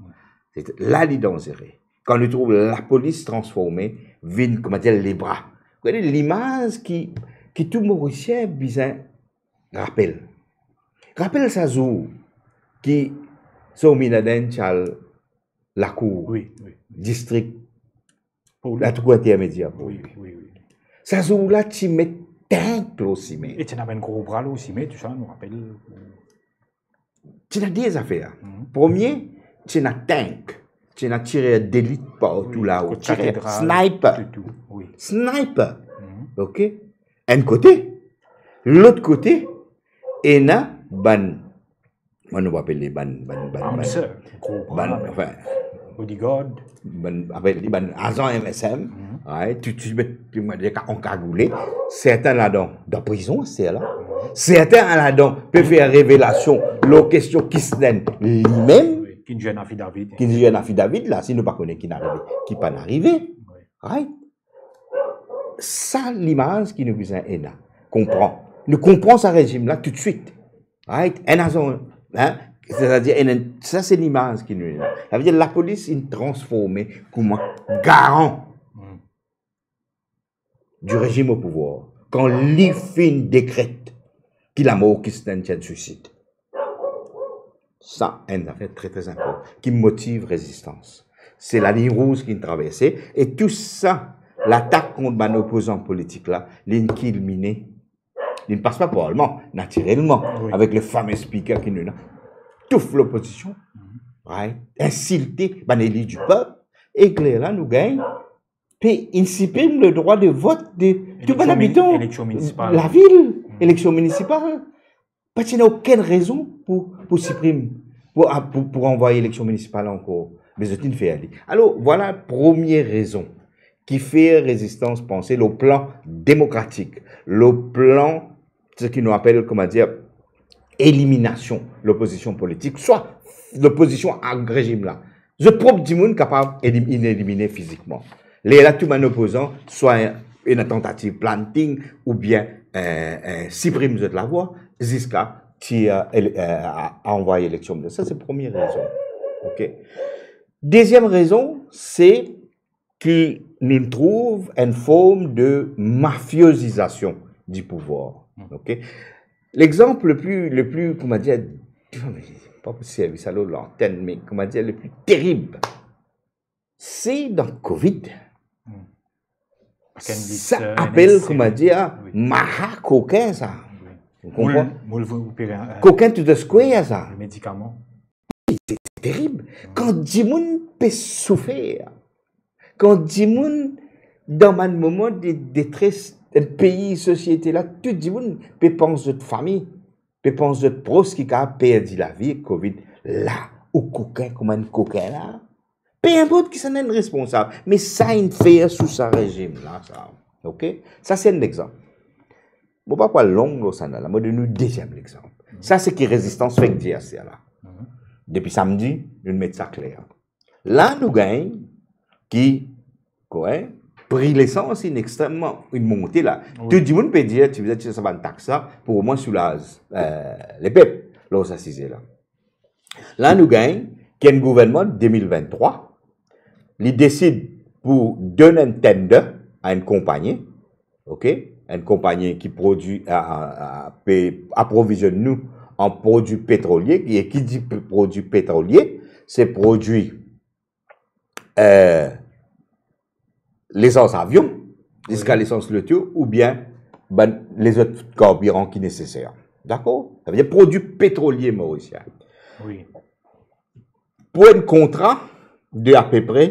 Se la li danzere. Kan nou trouv lapolis transforme, vinn, koumadir, lebra. Ou kone limaz ki, ki tou Morisien bizin rapel. Rapel sa zour ki Somin Adin ti al lakour, wi, wi, distrik, pou lakour intermedier pou li. Wi, wi, wi. Sa zour la ti met tank lor sime. E ti ena bann gro bra lor sime, tou sa, nou rapel. Ti ena de zafer. Premie, ti ena tank. Ti ena tirer delit partou la, kot tirer, katedral, sniper. Toutou, wi. Sniper. Ok? Enn kote. Lot kote, ena bann, kouma nou apel li, bann, bann, bann, bann, gro bann, anfin, bodyguard, bann, apel li bann azan M S M, right? Tou, tou, tou, tou, tou, ankagoule. Sertin ladan dan prizon, se la. Sertin ladan pe fer revelasion lor kestion Kirsten limem. Wi, ki zwenn affidavit. Ki zwenn affidavit la, si nou pa kone ki arive, ki pa arive. Wi. Right? Sa limaz ki nou bizin ena, konpran. Nou konpran sa rezim la toutswit. Right? Enn azan, hein? Setadir, enn, enn, sa se limaz ki nou ena. Savedir lapolis inn transforme kouma garan di rezim o pouvwar, kan li finn dekret ki lamor Kirsten ti enn swisid. Sa enn zafer tre, tre inportan, ki motiv rezistans. Se lalign rouz ki traverse, e tou sa, latak kont bann opozan politik la, linn kilmine, linn pas par parlman, natirelman, wi, avek le fame speaker ki nou ena, touf lopozision, right? Insilte bann eli di pep, e ler la nou gagn pe inn siprim le drwa de vot de tou bann abitan, eleksion minisipal, lavil, eleksion minisipal. Pa ti ena okenn rezon pou, pou siprim, pou, pou, pou ranvway eleksion minisipal ankor. Me zot inn fer li. Alor, vwala premie rezon ki fer rezistans panse lor plan demokratik, lor plan seki nou apel, kouma dir, eliminasion lopozision politik, swa lopozision a rezim la. Zot prop dimoun kapav elim-, inn elimine fizikman. Lerla tou bann opozan, swa ena tantativ planting, oubien, eh, eh, siprim zot lavwa, ziska tir, eh, el-, eh, a-, anvway eleksion. Sa se premie rezon. Ok. Deziem rezon, se ki nou trouv enn form de mafiozizasion di pouvwar. Ok? Lexanp le pli, le pli, kouma dir, pa pou servi sa lor lantenn, me kouma dir, le pli terib, se dan Covid. Sa apel, kouma dir, maha kokin sa. Ou konpran? Kokin to the square sa. Medikaman. Se terib. Kan dimoun pe soufer, kan dimoun dan bann moman de detres, pei, sosiete la, tou dimoun pe pans zot fami, pe pans zot pros ki kapav perdi lavi ek Covid. La, ou kokin, kouma enn kokin la, pe inport kisannla inn responsab, me sa inn fer sou sa rezim la, sa. Ok? Sa se enn lexanp. Mo pa pou al long lor sannla, mo donn nou deziem lexanp. Sa seki rezistans fek dir aster la. Depi samdi, nou met sa kler. La nou gagn ki, kwe, pri lesans inn extrememan, inn monte la. Wi. Tou dimoun pe dir, ti bizin tir sa bann tax la pou omwin soulaz, eh, lepep lor sa size la. La nou gagn ki enn gouvernman de mil venntrwa, li desid pou donn enn tender a enn konpagni, ok? Enn konpagni ki prodwi, a, a, a, pe aprovizionn nou an prodwi petrolie, e ki dir pe-, prodwi petrolie, se prodwi, eh, lesans avion, ziska lesans loto, oubien bann lezot karbiran ki neseser. Dakor? Savedir prodwi petrolie morisien. Wi. Pou enn kontra de apepre,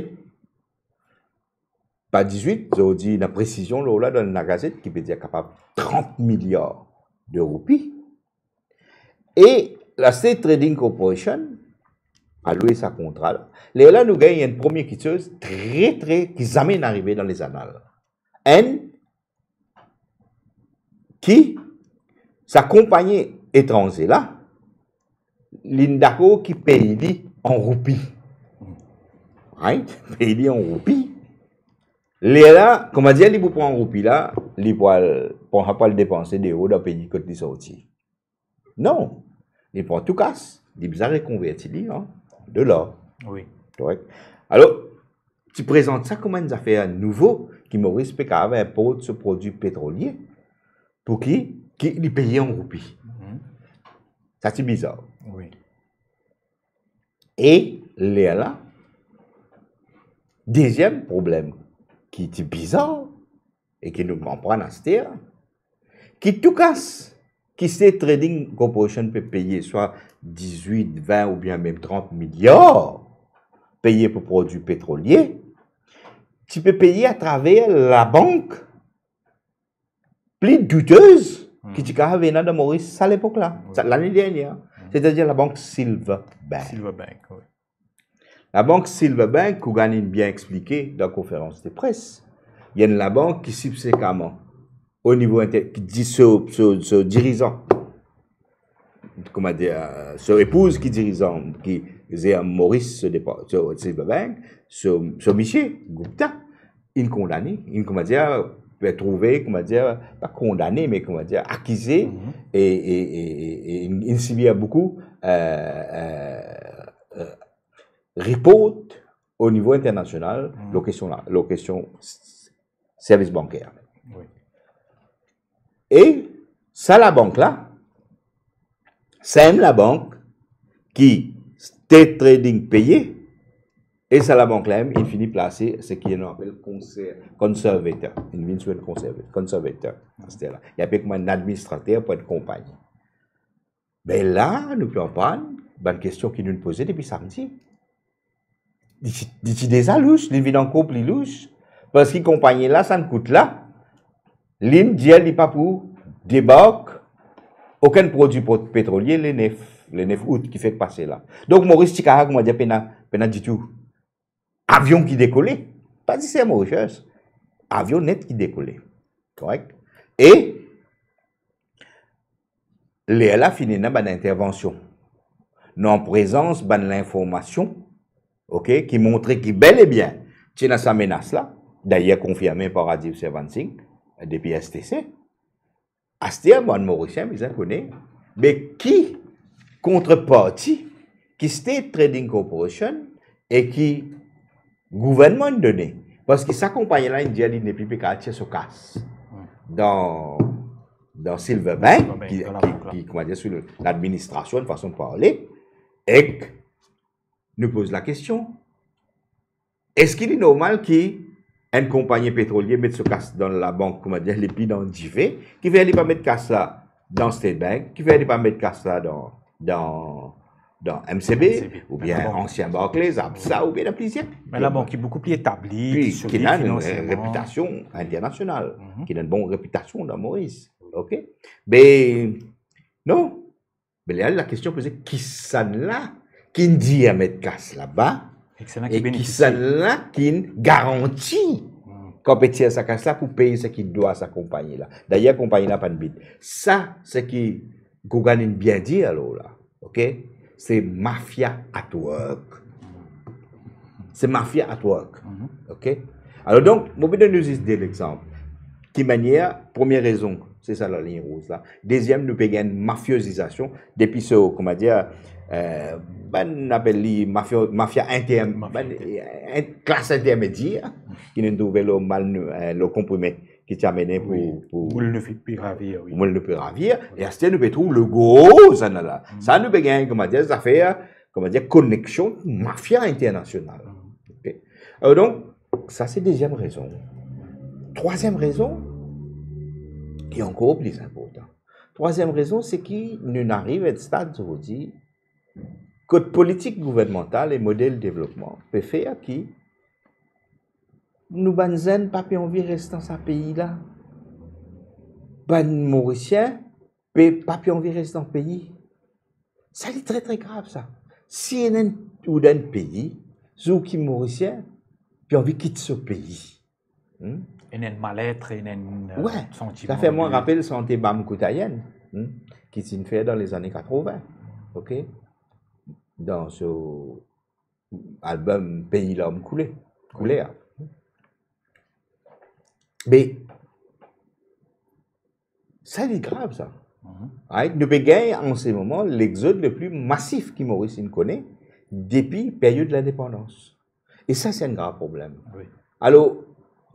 pa dizwit, zordi ena presizion lor la dan La Gazette ki pe dir kapav trant miliar de roupi. E la State Trading Corporation a lwe sa kontra la. Lerla nou gagn enn premie kitsoz tre, tre, ki zame inn arive dan lezanal. Enn ki sa konpagni etranze la, linn dakor ki pey li an roupi. Right? Pey li an roupi. Lerla, kouma dir, li pou pran roupi la, li pou al, pou al depanse deor dan pei kot li sorti. Non. Li pran tou kas, li bizin rekonverti li an dolar. Wi. Korek. Alor, ti prezant sa kouma enn zafer nouvo ki Moris pe kapav inport so prodwi petrolie pou ki, ki li peye an roupi. Mhm. Sa ti bizar. Wi. E lerla, deziem problem ki ti bizar, e ki nou konpran aster, ki tou kas ki State Trading Corporation pe peye, swa dizwit, vin oubien mem trant miliar peye pou prodwi petrolie, ti pe peye atraver labank pli doutez ki ti kapav ena dan Moris sa lepok la, wi, sa, lane dernier. Wi. Setadir labank Silverbank. Silverbank, wi. Labank Silverbank, Kougan inn bien explike dan konferans de pres, li enn labank ki sibsekaman o nivo inter-, ki di so, so, so dirizan, koumadir, so epouz ki dirizan, ki zer Maurice so depa-, so Silverbank, so, so misie, Gupta, inn kondane, inn, koumadir, pe trouve, koumadir, pa kondane, me, koumadir, akize, e, e, e, e, e inn, inn sibir boukou, euh, euh, euh, report o nivo internasional, lor kestion la, lor kestion s-, servis banker. Wi. E sa labank la, sa mem labank ki State Trading peye, e sa labank la mem, inn fini plase seki nou apel konser-, conservator. Inn vinn so enn konserv-, conservator, aster la. Li apel kouma enn administrater pou enn konpagni. Be la, nou pe anprann bann kestion ki nou poze depi samdi. Li ti, li ti deza lous, li vinn ankor pli lous, parski konpagni la, sa kout la, li dir li pa pou debark okenn prodwi pot-, petrolie le nef, le nef out ki fek pase la. Donk, Maurice ti kapav, koumadir, pena, pena ditou avion ki dekole, pa dir Mauritius, avion net ki dekole. Korek? E lerla finn ena bann intervansion. Nou an prezans bann linformasion, ok, ki montre ki bel e bien ti ena sa menas la, dayer konfirme par Radio Servan Singh, depi S T C. Aster, bann Morisien bizin kone, be ki kontreparti ki State Trading Corporation e ki gouvernman done? Parski sa konpagni la, inn dir li nepli pe kapav tir so kas dan, dan Silverbank, Silverbank, ki, dan ki, labank la, ki, koumadir, sou le, ladministrasion, enn fason de parle, ek nou poz lakestion, eski li normal ki enn konpagni petrolie met so kas dan labank, koumadir, li pli dan dife, kifer li pa met kas la dan State Bank, kifer li pa met kas la dan, dan, dan M C B, M C B, oubien dan labank ansien Barclays, ABSA, oubien dan plizier. Me labank ki boukou pli etabli, pli, ki solid finansielman, ki ena enn repitasion internasional, ki ena enn bon repitasion dan Moris. Ok? Be non. Be la, lakestion poze, kisannla ki'nn dir met kas laba, e kisannla ki'nn garanti kan pe tir sa kas la pou pey seki dwa sa konpagni la? Dayer, konpagni la pa'nn bid. Sa, seki Kougan inn bien dir alor la, ok? Se mafia at work. Se mafia at work. Ok? Alor donk, mo pe donn nou zis de lexanp. Ki manier, premie rezon, se sa laliny rouz la. Deziem, nou pe gagn mafiozizasion depi so, koumadir, euh, bann apel li mafia, mafia inter-, mafia bann, inter-, euh, klas intermedier, ki nou trouve lor mal, euh, lor konprime ki ti amene pou, wi, pou Molnupiravir, wi. Molnupiravir. Wi. E aster nou pe trouv legro zannla. Sa nou pe gagn, koumadir, zafer, koumadir, koneksion mafia internasional. Ok? Alor donk, sa se deziem rezon. Trwaziem rezon, ki ankor pli inportan. Trwaziem rezon, seki nou ariv enn stad zordi kot politik gouvernmantal e model devlopman pe fer ki nou bann zenn pa pe anvi res dan sa pei la. Bann Morisien pe, pa pe anvi res dan pei. Sa li tre, tre grav, sa. Si ena enn, ou dan enn pei, zour ki Morisien pe anvi kit so pei. Hmm? Ena enn mallet, ena enn, euh, santiman de... Wi, sa fer mwa rapel Sante Bam Koutayenn, hmm, ki ti inn fer dan lezane katrovin. Ok? Dan so album Pays Larmes Coulées, Kouler. Be, sa li grav, sa. Right? Nou pe gagn an se moman lexod le pli masif ki Moris inn kone depi period lindepandans. E sa, se enn grav problem. Wi. Alor,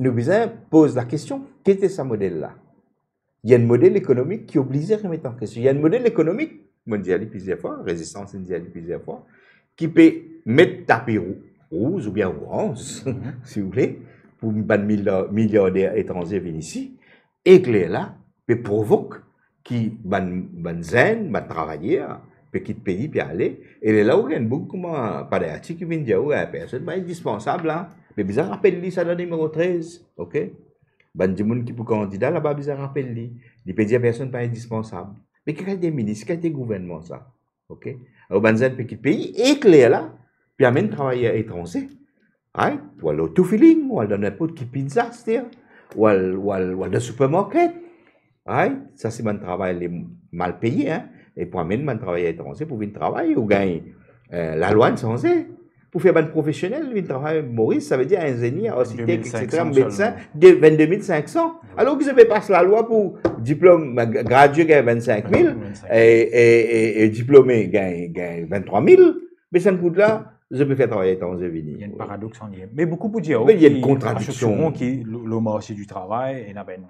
nou bizin poz lakestion, ki ete sa model la? Li enn model ekonomik ki oblize remet an kestion. Li enn model ekonomik, mo'nn dir li plizier fwa, Rezistans inn dir li plizier fwa, ki pe met tapi rou-, rouz oubien oranz, si ou vle, pou bann milya-, miliarder etranze vinn isi, e lerla pe provok ki bann, bann zenn, bann travayer pe kit pei, pe ale, e lerla ou gagn boug kouma Padayati ki vinn dir, "Wi, personn pa indispansab la." Me bizin rapel li sa dan nimero trez, ok? Bann dimoun ki pou kandida laba bizin rapel li. Li pe dir personn pa indispansab. Me ki kalite minis, ki kalite gouvernman sa? Ok? Alor, bann zenn pe kit pei, e lerla, Pe amenn travayer etranze, right? Ou al Autofilling, ou al dan ninport ki pizza, aster, ou al, ou al, ou al dan supermarket, right? Sa se bann travay li mal peye, hein? E pou amenn bann travayer etranze pou vinn travay, ou gagn, eh, lalwa inn sanze. Pou fer bann profesionel vinn travay Moris, sa ve dir inzenier, arsitek, et cetera, medsin, de vennde mil sink san. Alor ki zot pe pas lalwa pou diplom, gradie gagn vennsenk mil, e, e, e, e diplome gagn, gagn venntrwa mil, me sa kout la, zot pe fer travayer etranze vini. Ena enn paradoks anler. Me boukou pou dir, me ena enn kontradiksion ki, lor, lor marse di travay, ena enn,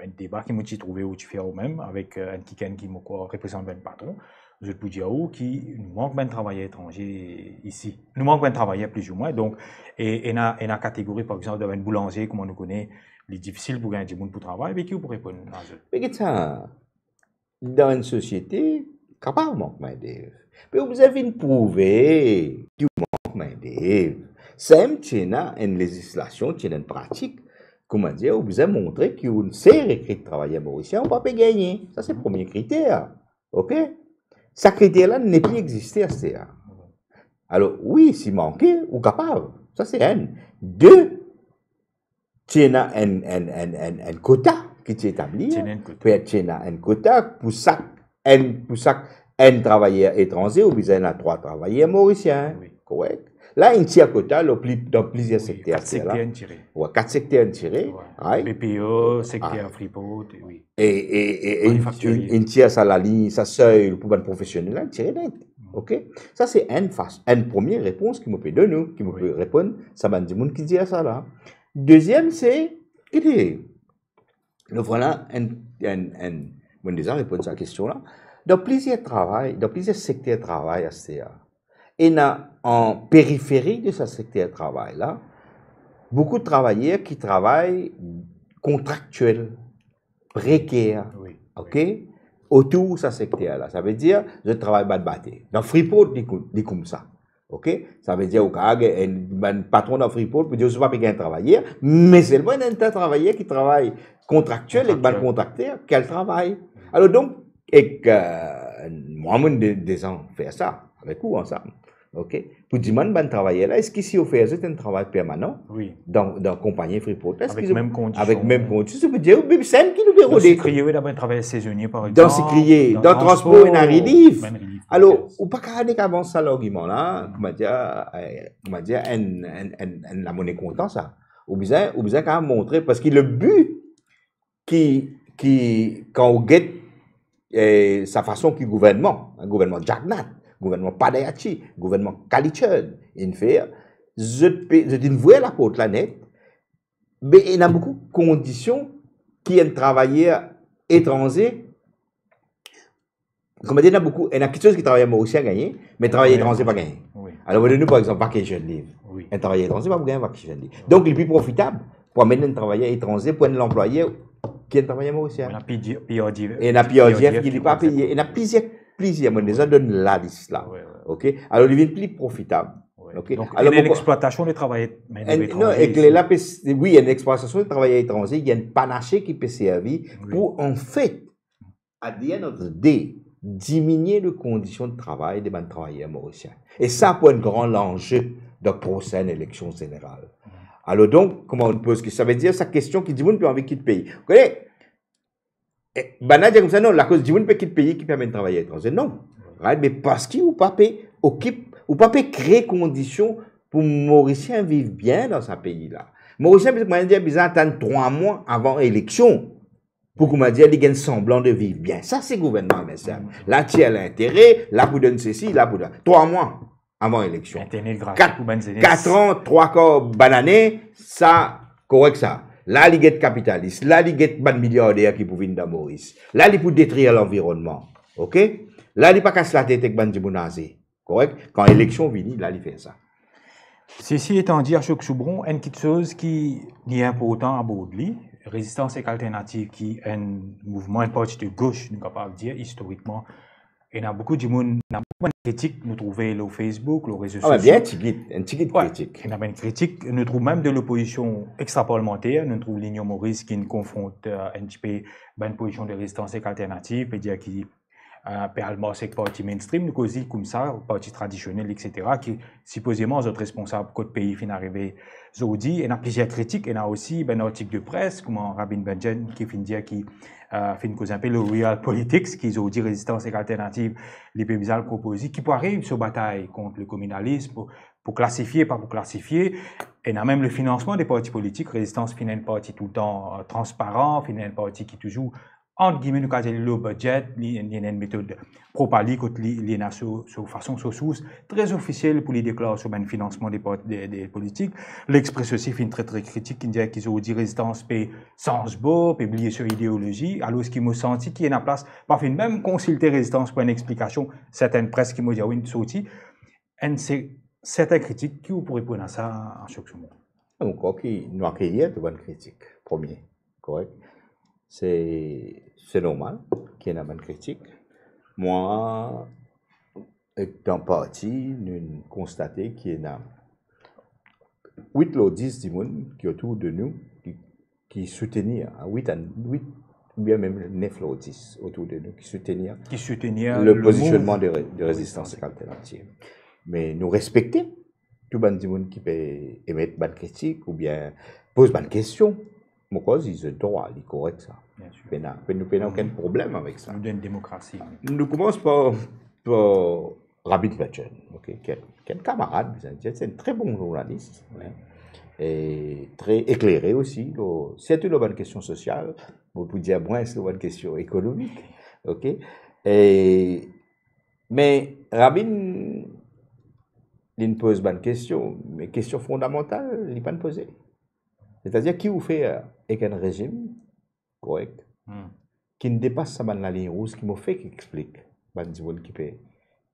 enn deba ki mo ti trouve ou ti fer ou mem avek, eh, enn kikenn ki mo krwar reprezant bann patron. Zot pou dir ou ki nou mank bann travayer etranze isi. Nou mank bann travayer plizoumwin. Donk, e, ena, ena kategori, par exanp, dan bann boulanze, kouma nou kone, li difisil pou gagn dimoun pou travay, me ki ou pou reponn a zot? Me get sa, dan enn sosiete, kapav mank mindev. Me ou bizin vinn prouve ki ou mank mindev. Samem ti ena enn lezislasion, ti ena enn pratik, kouma dir, ou bizin montre ki ou se rekrit travayer morisien, ou pa pe gagne. Sa se premie kriter. Ok? Sa kriter la nepli existe aster. Alor, wi, si manke, ou kapav. Sa se enn. De, ti ena enn, enn, enn, enn, enn kota ki ti etabli. Ti ena enn kota. Pe ti ena enn kota pou sak enn, pou sak enn travayer etranze, ou bizin ena trwa travayer morisien. Wi. Korek? La, inn tir kota, lor pli, dan plizier sekter, kat sekter inn tire. Wi, kat sekter inn tire. Wi. P P O, sekter Freeport, wi. E, e, e, e inn, inn tir sa laliny, sa sey pou bann profesionel la, inn tire net. Ok? Sa se enn fas-, enn premie repons ki mo pe donn ou, ki mo pe reponn sa bann dimoun ki dir sa la. Deziem, se, ki dir, nou vwala enn, enn, enn, mo deza reponn sa kestion la. Dan plizier travay, dan plizier sekter travay aster, ena an periferi de sa sekter travay la, boukou travayer ki travay kontraktiel, preker, wi, ok, otour sa sekter la. Sa ve dir, zot travay bat bate. Dan Freeport, li kou-, li koumsa. Ok? Sa ve dir, ou kapav gagn enn, bann patron dan Freeport pou dir, zot pa pe gagn travayer, me selman ena enn ta travayer ki travay kontraktiel ek bann kontrakter ki al travay. Alor donk, ek, eh, mwa, mo de-, deza fer sa avek ou ansam. Ok? Pou dimann bann travayer la, eski si ofer zot enn travay permanan, wi, dan, dan konpagni Freeport la, eski zot, avek mem kondision, avek mem kondision, zot pe dir, wi, sa ki nou pe rode. Dan sikriye, wi, dan bann travayer sezonie, par exanp. Dan sikriye, dan transpor, ena relief. Alor, ou pa kapav nek avans sa largiman la, kouma dir, eh, kouma dir, enn, enn, enn, enn lamone kontan sa. Ou bizin, ou bizin kapav montre, parski le bi ki, ki, kan ou get, eh, sa fason ki gouvernman, gouvernman Jagannath, gouvernman Padayachee, gouvernman Kalichurn inn fer, zot pe, zot inn vwar laport la net, me ena boukou kondision ki enn travayer etranze, kouma dir, ena boukou, ena kiksoz ki travayer morisien gagne, me travayer etranze pa gagne. Wi. Alor, mo donn ou, par exanp, vacation leave. Wi. Enn travayer etranze pa pou gagn vacation leave. Donk, li pli profitab pou amenn enn travayer etranze pou enn lanplwayer ki enn travayer morisien. Ena P D, P R D F, ena P R D F ki li pa peye. Ena plizier, plizier, mo deza donn lalis la. Wi, wi. Ok? Alor, li vinn pli profitab. Wi. Ok? Donk, alor, ena enn explwatasion de travayer, enn, non, etranze isi. Wi, enn explwatasion de travayer etranze, ena enn panache ki pe servi pou, anfet, at the end of the day, diminie le kondision de travay de bann travayer morisien. E sa pou enn gran lanze dan prosenn eleksion zeneral. Alor donk, kouma ou poz ki, sa ve dir sa kestion ki dimoun pe anvi kit pei. Ou kone, eh, bann la dir koumsa, non, lakoz dimoun pe kit pei ki pe amenn travayer etranze. Non. Right? Me parski ou pa pe okip, ou pa pe kre kondision pou Morisien viv bien dan sa pei la. Morisien, mo dir, bizin atann trwa mwa avan eleksion pou, kouma dir, li gagn sanblan de viv bien. Sa se gouvernman M S M. La tir lintere, la pou donn sesi, la pou donn. Trwa mwa avan eleksion. Internet gratis pou bann zenes. Kat, kat an, trwa kar bann ane, sa korek sa. La li get kapitalis, la li get bann miliarder ki pou vinn dan Moris. La li pou detrir lanvironnman. Ok? La li pa kas latet ek bann dimoun aze. Korek? Kan eleksion vini, la li fer sa. Sesi etan di, Ashok Soubron, enn kiksoz ki li inportan abord li, Rezistans Ek Alternativ ki enn mouvman, enn parti de gos, nou kapav dir, istorikman, ena boukou dimoun, ena boukou bann kritik nou trouve lor Facebook, lor rezo sosio. Ah, bien, tigit, enn tigit kritik. Ena bann kritik, nou trouv mem de lopozision extraparlamanter, nou trouv Linyon Moris ki'nn konfront, eh, enn tipe bann pozision de Rezistans Ek Alternativ, pe dir ki eh, pe al mars ek parti mainstream, nou koz li koumsa, parti tradisionel, et cetera, ki sipozeman zot responsab kot pei finn arive zordi. Ena plizier kritik, ena osi, ben, artik de pres, kouma Rabin Bhadjon ki finn dir ki, eh, finn koz inpe lor real politics, ki zordi Rezistans ek Alternativ, li pe bizin al propoze, ki pou ariv so batay kont le kominalism, pou, pou klasifie, pa pou klasifie. Ena mem le finansman de parti politik, Rezistans finn enn parti toultan, eh, transparan, finn enn parti ki touzour, ant gime, nou kapav dir li low budget, li, li ena enn metod prop a li, kot li, li ena so, so fason, so sours tre ofisiel pou li deklar so bann finansman de part-, de, de politik. L'Express osi finn tre, tre kritik, ki dir ki zordi Rezistans pe sanz bor, pe bliye so ideolozi, alor ki mo santi ki ena plas, pa finn mem konsilte Rezistans pou enn explikasion, sertenn pres ki mo dir, wi, sorti, enn se, serten kritik ki ou pou reponn a sa, Anshouk Soumo? Mo krwar ki nou akeyir tou bann kritik, premie, korek? Se, se normal ki ena bann kritik. Mwa, ek dan parti, nou konstate ki ena wit lor dis dimoun ki otour de nou, ki, ki soutenir, a wit a, wit oubien mem nef lor dis otour de nou ki soutenir Ki soutenir le le pozisionman mouv. de re-, de Rezistans ek Alternativ. Me nou respekte tou bann dimoun ki pe emet bann kritik oubien poz bann kestion. Mo krwar zot drwa, li korek sa. Bien sir. Pena, pe-, nou pena okenn problem avek sa. Nou dan enn demokrasi. Nou koumans par, par Rabin Bhadjon, ok, ki enn, ki enn kamarad, bizin dir, se enn tre bon zournalis, hein, e tre eklere osi, lor, sirtou lor bann kestion sosial, bon, pou dir mwins lor bann kestion ekonomik, ok. E, me Rabin, li poz bann kestion, me kestion fondamantal, li pa'nn poze. Setadir, ki ou fer ek enn rezim, korek, Hmm. ki'nn depas sa bann laliny rouz ki mo fek explik bann dimoun ki pe,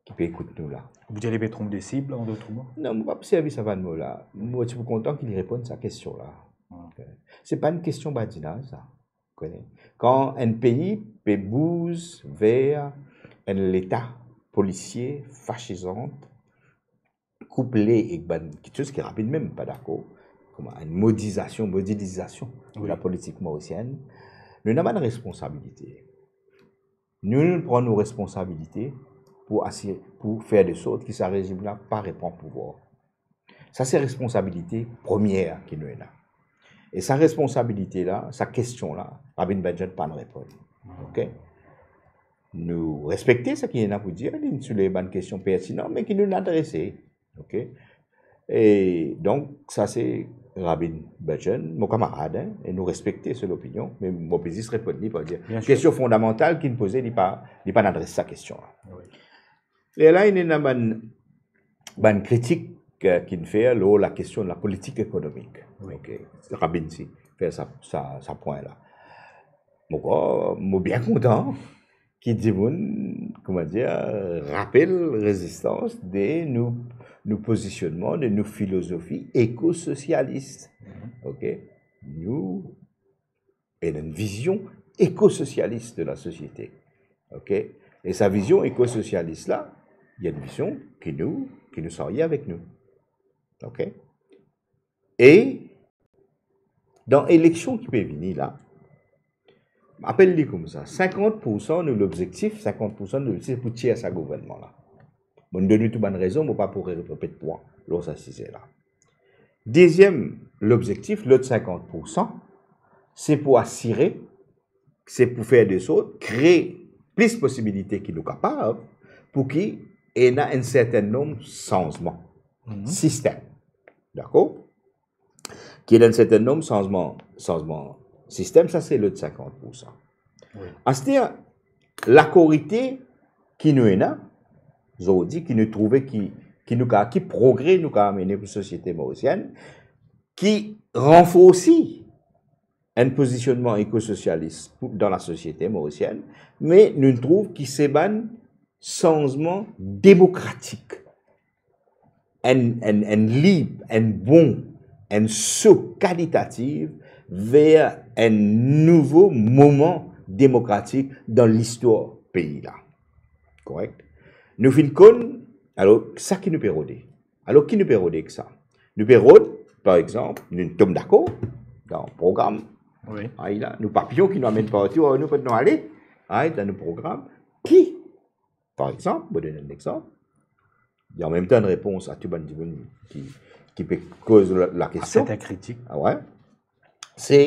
ki pe ekout nou la. Ou pe dir li pe tronp de sib, an dot mo? Non, mo pa pou servi sa bann mo la. Mo ti pou kontan ki li reponn sa kestion la. Hmm. Ok. Se pa enn kestion badinaz, sa. Ou kone? Kan enn pei pe bouz ver enn leta polisie fasizan, kouple ek bann kiksoz ki Rabin mem pa dakor, kouma enn modizasion, modilizasion de Wi. lapolitik morisienn, nou ena bann responsabilite. Nou, nou pran nou responsabilite pou asir-, pou fer de sort ki sa rezim la pa repran pouvwar. Sa se responsabilite premie ki nou ena. E sa responsabilite la, sa kestion la, Rabin Bhadjon pa'nn reponn. Ok? Nou respekte seki ena pou dir, li soulve bann kestion pertinan, me ki nou'nn adrese. Ok? E donk, sa se Rabin Bhadjon, mo kamarad, hein, e nou respekte so lopinion, me mo pe zis reponn li par dir, Bien sir. kestion fondamantal ki'nn poze, li pa, li pa'nn adres sa kestion la. Wi. Lerla, ena bann, bann kritik, eh, ki'nn fer lor lakestion lapolitik ekonomik. Wi. Ok. Rabin ti fer sa, sa, sa pwin la. Mo krwar, mo bien kontan ki dimoun, kouma dir, rapel Rezistans de nou, nou pozisionnman, de nou filozofi ekososialis. Mhm. Ok? Nou ena enn vizion ekososialis de lasosiete. Ok? E sa vizion ekososialis la, li enn vizion ki nou, ki nou sarye avek nou. Ok? E dan eleksion ki pe vini la, apel li koumsa, sinkant poursan nou lobzektif, sinkant poursan nou lobzektif pou tir sa gouvernman la. Mo'nn donn ou tou bann rezon, mo pa pou re-, repet twa lor sa size la. Deziem lobzektif, lot sinkant poursan, se pou asire, se pou fer de sort, kree plis posibilite ki nou kapav, pou ki ena enn sertenn nonb sanzman Mhm. sistem. Dakor? Ki ena enn sertenn nonb sanzman, sanzman sistem, sa se lot sinkant poursan. Wi. Aster, lakorite ki nou ena, zordi ki nou trouve ki, ki nou ka, ki progre nou kapav amene pou sosiete morisienn, ki ranforsi enn pozisionnman ekososialis pou, dan lasosiete morisienn, me nou trouv ki se bann sanzman demokratik. Enn, enn, enn lib, enn bond, enn so kalitatif ver enn nouvo moman demokratik dan listwar pei la. Korek? Nou finn konn, alor, sa ki nou pe rode. Alor, ki nou pe rode ek sa? Nou pe rod, par exanp, nou tom dakor dan program. Wi. Ay la, nou papiyon ki nou amenn partou, nou pe nou ale, ay, dan nou program, ki Par exanp, mo donn enn exanp, e an mem tan enn repons a tou bann dimoun ki, ki pe koz la, la kestion. Serten kritik. Ah ouais. Se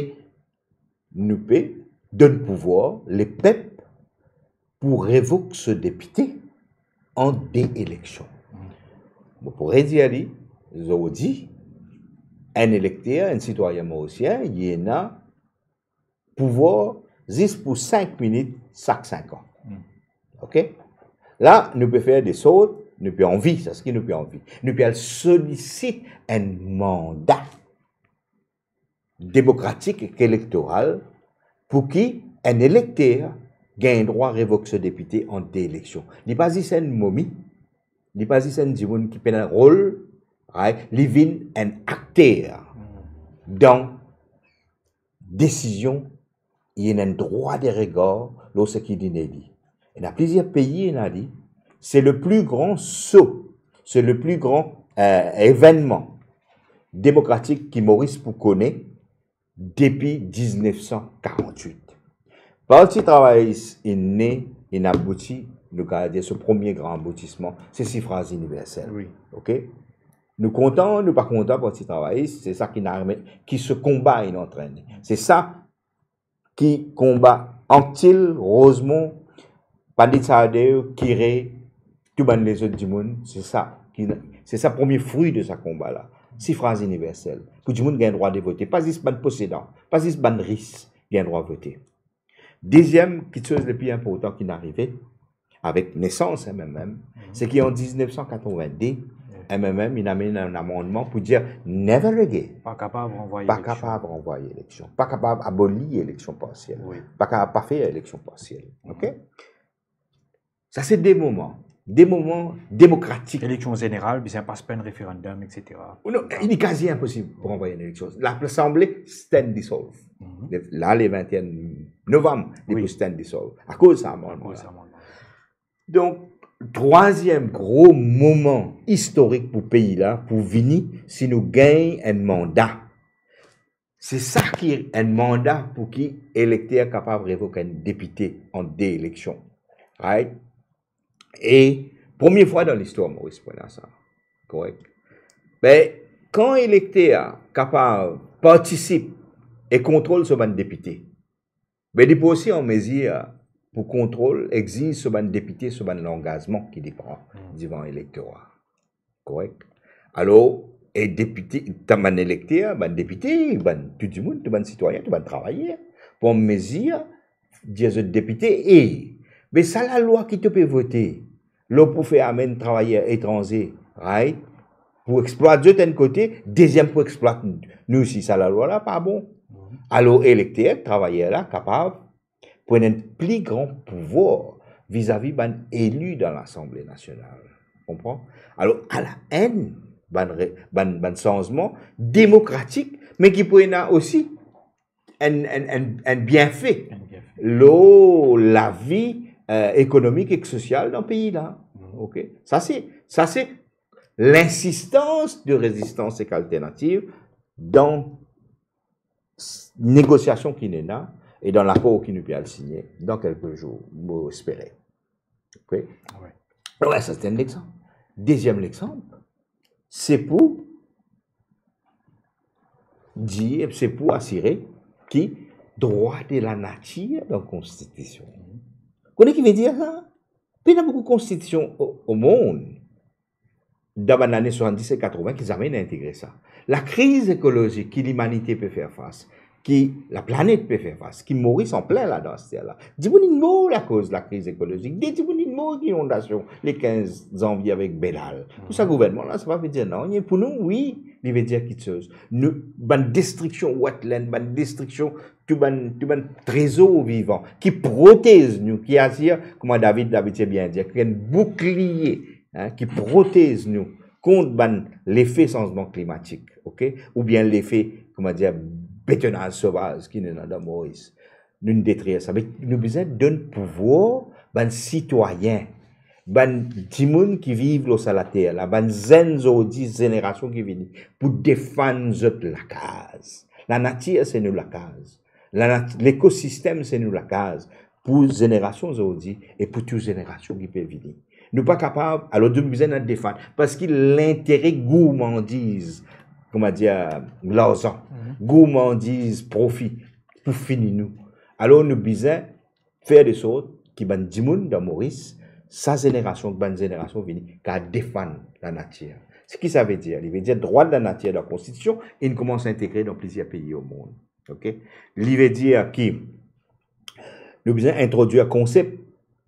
nou pe donn pouvwar lepep pou revok so depite an de eleksion. Mo pou redir li, zordi, enn elekter, enn sitwayin morisien, li ena pouvwar zis pou sink minit sak sink an. Ok? La, nou pe fer de sort, nou pe anvi, sa se ki nou pe anvi. Nou pe al solisit enn manda demokratik ek elektoral pou ki enn elekter gagn drwa revok so depite an de eleksion. Li pa zis enn momi, li pa zis enn dimoun ki pena rol, right? Li vinn enn akter dan desizion, li ena enn drwa de regar lor seki li ena li. Ena plizier pei ena li, se le pli gran so, se le pli gran, eh, evennman demokratik ki Moris pou kone depi diznef san karant-wit. Parti Travayis inn ne, inn abouti, nou kapav dir so premie gran aboutisman, se sifraz iniversel. Wi. Ok? Nou kontan, nou pa kontan, Parti Travayis, se sa ki inn arme, ki so konba inn antrene. Se sa ki konba Anctil, Rosemont, Pandit Sahadeo, Kire, tou bann lezot dimoun, se sa ki, se sa premie fri de sa konba la. Sifraz iniversel. Pou dimoun gagn drwa de vote, pa zis bann posedan, pa zis bann ris gagn drwa vote. Deziem, kiksoz lepli inportan ki'nn arive avek nesans M M M, se ki an diznef san katrevin-de, M M M inn amenn enn amannman pou dir never again. Pa kapav ranvway Pa eleksion. Kapav ranvway eleksion, pa kapav aboli eleksion parsiel, Wi. Pa kapav pa fer eleksion parsiel. Ok? Sa se de moman, de moman demokratik. Eleksion zeneral, bizin pas par enn referandom, et cetera. Non, li kazi inposib pou ranvway enn eleksion. Lasanble stand dissolve. Mhm. Le- La, le vingt et un novembre, li Wi. Pou stand dissolve. Akoz sa amannman Akoz la. sa amannman. Donk, trwaziem gro moman istorik pou pei la, pou vini, si nou gagn enn manda. Se sa ki enn manda pou ki elekter kapav revok enn depite an de eleksion. Right? E premie fwa dan listwar Moris pou ena sa. Korek? Be, kan elekter kapav partisip e kontrol so bann depite, be, li pou osi an mezir pou kontrol, egziz so bann depite, so bann langazman ki li pran divan elektora. Korek? Alor, e depite, ta bann elekter, bann depite, bann tou dimoun, tou bann sitwayin, tou bann travayer, pou an mezir dir zot depite, e, be sa lalwa ki to pe vote, lor pou fer amenn travayer etranze, right? Pou explwat zot enn kote, deziem pou explwat nou osi, sa lalwa la pa bon. Alor, elekter, travayer la kapav pran enn pli gran pouvwar vizavi bann eli dan Lasanble Nasional. Konpran? Alor, ala enn bann re-, bann, bann sanzman demokratik, me ki pou ena osi enn, enn, enn, enn bienfe Enn bienfe. lor lavi, eh, ekonomik ek sosial dan pei la. Ok? Sa se, sa se linsistans de rezistans ek alternativ dan s-, negosiasion ki ena e dan lakor ki nou pe al signe dan kelke zour, mo espere. Ok? Wi. Wi, sa se enn lexanp. Deziem lexanp, se pou dir, se pou asire ki drwa de lanatir dan konstitision. Kone ki vedir sa? Pena boukou konstitision o, o mond, dan bann lane swasanndis e katrovin, ki zame inn integre sa. Lakriz ekolozik ki limanite pe fer fas, ki laplanet pe fer fas, ki Moris anplin ladan aster la. Dimoun inn mor lakoz lakriz ekolozik. De dimoun inn mor ek inondasion le kinz zanvie avek Belal. Pou sa gouvernman la, sa pa vedir nanye. Pou nou, wi, li vedir kiksoz. Nou, bann destriksion wetland, bann destriksion tou bann, tou bann trezor vivan ki protez nou, ki asir, kouma David Labitie bien dir, ki enn bouklie, hein, ki protez nou kont bann lefe sanzman klimatik, ok? Oubien lefe, kouma dir, betonaz sovaz ki nou ena dan Moris. Nou'nn detrir sa. Me nou bizin donn pouvwar bann sitwayin, bann dimoun ki viv lor sa later la, bann zenn zordi, zenerasion ki vini, pou defann zot lakaz. Lanatir se nou lakaz. Lanat-, lekosistem se nou lakaz. pou zenerasion zordi e pou tou zenerasion ki pe vini. Nou pa kapav, alor nou bizin defann, parski lintere gourmandiz, koumadir, larzan, gourmandiz profi pou fini nou. Alor nou bizin fer de sort ki bann dimoun dan Moris, sa zenerasion, bann zenerasion vini, kapav defann lanatir. Seki sa vedir? Li vedir drwa lanatir dan konstitision, inn koumans integre dan plizier pei omond. Ok? Li vedir ki nou bizin introdwir konsep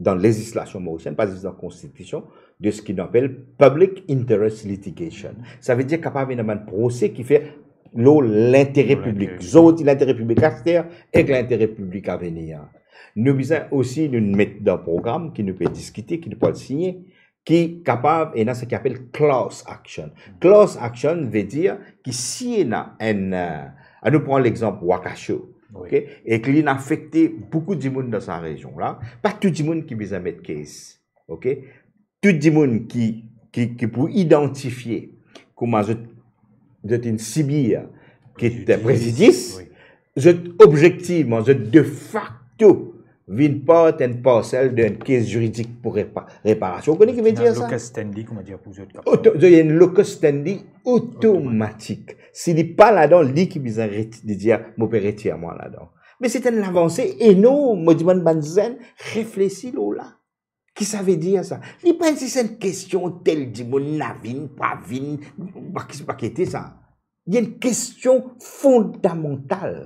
dan lezislasion morisienn, pa zis dan konstitision, de seki nou apel public interest litigation. Sa vedir kapav ena bann prose ki fer lor lintere piblik. Zordi lintere piblik aster ek lintere piblik avenir. Nou bizin osi nou met dan program ki nou pe diskite, ki nou pou al signe, ki kapav ena seki apel class action. Class action vedir ki si ena enn, eh, anou pran lexanp Wakasho, ok? Ek li inn afekte boukou dimoun dan sa rezion la, pa tou dimoun ki bizin met case, ok? Tou dimoun ki, ki, ki pou idantifie kouma zot, zot inn sibir kit prezidis, zot objektivman, zot de facto vinn part and parcel de enn case ziridik pou repa-, reparasion. Ou kone ki vedir sa? Locus standi, koumadir, pou zot kapab. Oto-, zot ena enn locus standi otomatik. Si li pa ladan, li ki bizin ret-, li dir, "Mo pe retir mwa ladan." Me se enn lavanse enorm, mo dimann bann zenn, reflesi lor la. Ki sa vedir sa? Li pa zis enn kestion tel dimoun inn vinn, pa vinn, pa ki, pa ki ete sa. Li enn kestion fondamantal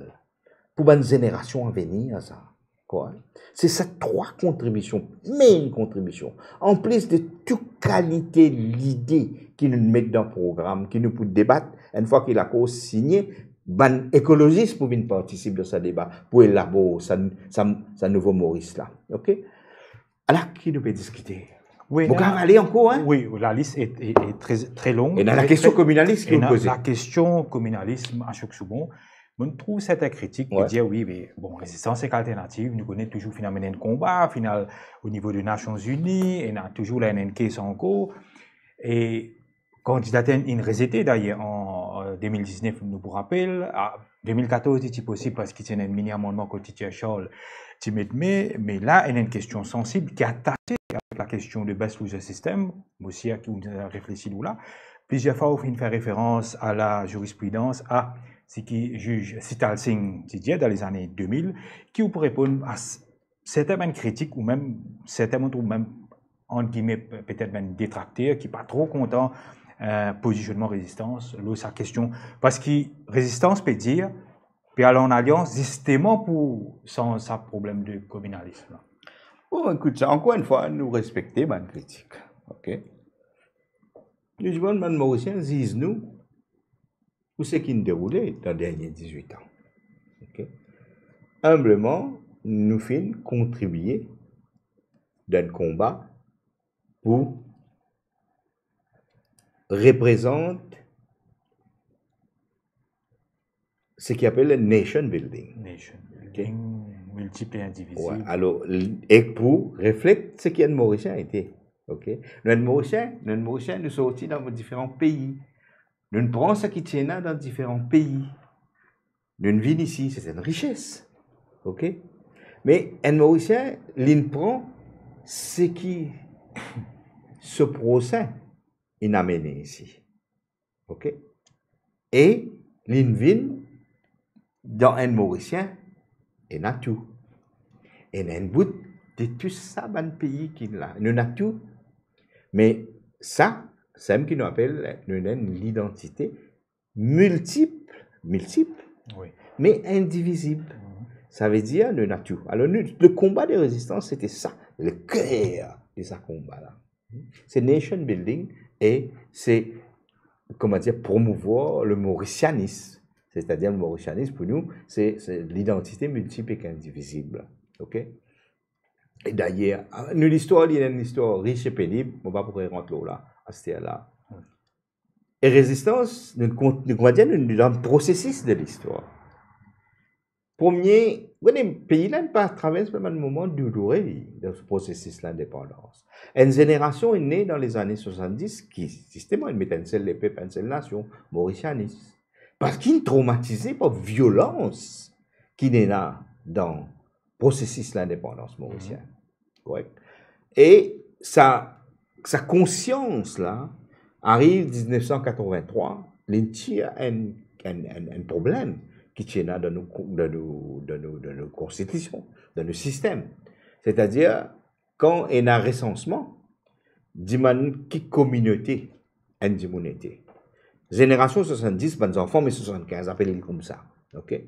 pou bann zenerasion avenir sa. Kouwa? Se sa trwa kontribision, main kontribision. Anplis de tou kalite lide ki nou met dan program, ki nou pou debat, enn fwa ki lakor signe, bann ekolozis pou vinn partisip dan sa deba, pou elabor sa, sa, sa nouvo Moris la. Ok? Ala ki nou pe diskite. Wi, mo kapav ale ankor, hein? Wi, lalis e, e, e tre, tre long. Ena lakestion kominalis ki ena poze. Lakestion kominalis a Chok-sou-Bon. Mo trouv sertin kritik ki dir, wi, me bon, rezistans ek alternativ, nou kone toultan finn amenn enn konba, final, o nivo de Nasion Zini, ena toultan la enn, enn case ankor. E kandida inn rezete, dayer, an, an de mil diznef, nou pou rapel, a, de mil katorz, li ti posib parski ti ena enn mini amannman kot Titier Charles ti met, me, me la, ena enn kestion sansib ki atase avek lakestion de best loser system, mo sir ki ou reflesi lor la. Plizier fwa, ou finn fer referans a lazirizpridans, a seki ziz Sital Singh ti dir dan lezane de mil, ki ou pou reponn a s-, sertin bann kritik ou mem, sertin, mo trouv mem, ant gime, pe-, petet bann detrakter ki pa tro kontan, eh, pozisionnman rezistans lor sa kestion. Parski rezistans pe dir, pe al an alians zisteman pou sanz sa problem de kominalis la. Bon, ekout sa, ankor enn fwa, nou respekte bann kritik. Ok? Nou dimann bann Morisien ziz nou pou seki inn deroule dan dernie dizwit an. Ok? Inbleman, nou finn kontribie dan konba pou reprezant seki apel nation building. Nation building, miltip e indivizib. Wi, alor, l-, e pou reflet seki enn Morisien ete. Ok? Nou enn Morisien, nou enn Morisien, nou sorti dan diferan pei. Nou pran seki ti ena dan diferan pei. Nou vinn isi, se enn rises. Ok? Me enn Morisien, li pran seki so prosin inn amene isi. Ok? E li vinn dan enn Morisien, ena tou. Ena enn bout de tou sa bann pei ki la. Nou ena tou. Me sa, samem ki nou apel, nou ena enn lidantite miltip, miltip, wi, me indivizib. Mhm. Sa vedir, nou ena tou. Alor, nou, le konba de rezistans, sete sa, le ker de sa konba la. Se nation building e se, kouma dir, promouvwar le morisianis. Setadir, le morisianis, pou nou, se, se lidantite miltip ek indivizib. Ok? E dayer, nou listwar, li enn listwar ris e penib, mo pa pou rant lor la, aster la. E rezistans, nou kont-, nou, kouma dir, nou, nou dan prosesis de listwar. Premie, ou kone, pei la inn pa travers bann moman douloure dan se prosesis lindepandans. Enn zenerasion inn ne dan lezane swasanndis ki, zisteman, inn met enn sel lepep, enn sel nasion, morisianis. Parski inn tromatize par violans ki ena dan prosesis lindepandans morisien. Korek? E sa, sa konsians la ariv diznef san katrevin-trwa, li tir enn, enn, enn, enn problem ki ti ena dan nou ko-, dan nou, dan nou, dan nou konstitision, dan nou sistem. Setadir, kan ena resansman, dimann ki kominote enn dimoun ete. Zenerasion swasanndis, bann zanfan me swasann-kinz, apel li koumsa. Oke?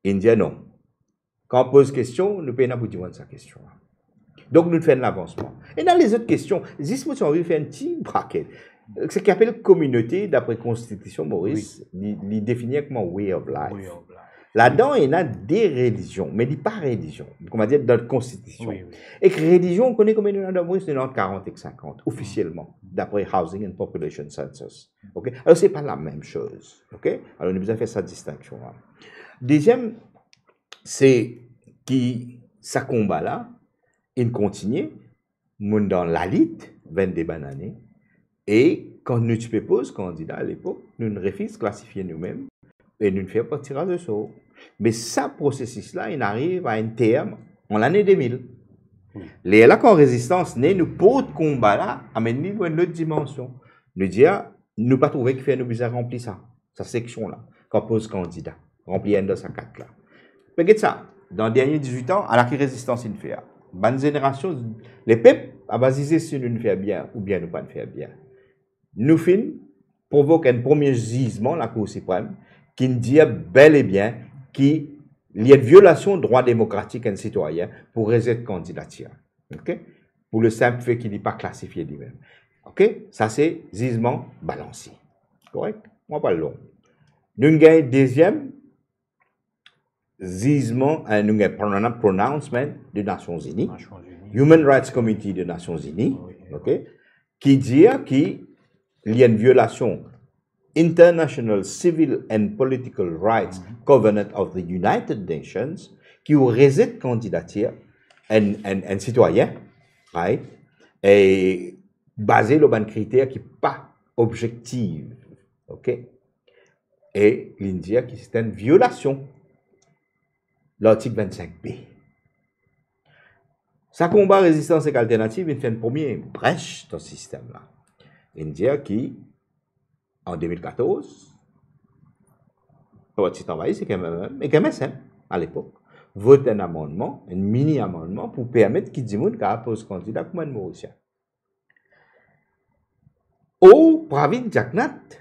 Inn dir non. Kan poz kestion, nou pena pou dimann sa kestion la. Donk, nou fer enn avansman. Ena lezot kestion, zis mo ti anvi fer enn ti braket. Seki apel kominote, dapre Konstitision Moris, li, li defini kouma way of life. Way of life. Ladan, ena de relizion, me li pa relizion. Kouma dir, dan Konstitision. Wi, wi. Ek relizion, ou kone konbien nou ena dan Moris? Nou ena ant karant ek sinkant, ofisielman, dapre Housing and Population Census. Oke? Alor, se pa lamem soz. Oke? Alor, nou bizin fer sa distinksion la. Deziem, se ki sa konba la, inn kontigne, monn dan lalit, vennde bann ane, e kan nou ti pe poz kandida alepok, nou refiz klasifie noumem, e nou fer par tiraz osor. Me sa prosesis la, inn ariv a enn term an lane de mil. Wi. Lerla kan rezistans ne, nou port konba la, amenn li lor enn lot dimansion. Nou dir, nou pa trouve kifer nou bizin ranpli sa, sa seksion la, kan poz kandida, ranpli enn dan sa kat la. Me get sa, dan dernie diz-wit an, ala ki rezistans inn fer. Bann zenerasion, lepep, aba zize si nou fer bien oubien nou pa'nn fer bien. Nou finn provok enn premie zizman Lakour Siprem, ki'nn dir bel e bien ki li enn violasion drwa demokratik enn sitwayin pou rezet kandidatir. Oke? Pou le sinp fe ki li pa klasifie limem. Oke? Sa se zizman Balanci. Korek? Mo pa long. Nou gagn deziem zizman, eh, nou gagn pronoun-, pronouncement de Nasion Ini, Nasion Ini. Human Rights Committee de Nasion Ini, wi, wi, oke, ki dir ki li enn violasion International Civil and Political Rights, mhm, Covenant of the United Nations, ki ou rezet kandidatir enn, enn, enn sitwayin, right? E baze lor bann kriter ki pa objektif, oke? E li'nn dir ki se enn violasion lartik vennsenk B. Sa konba Rezistans ek Alternativ inn fer enn premie bres dan sistem la. Inn dir ki an de mil katorz, Parti Travayis ek M M M, ek M S M alepok, vot enn amannman, enn mini amannman pou permet ki dimoun kapav poz kandida kouma enn Morisien. Or, Pravind Jugnauth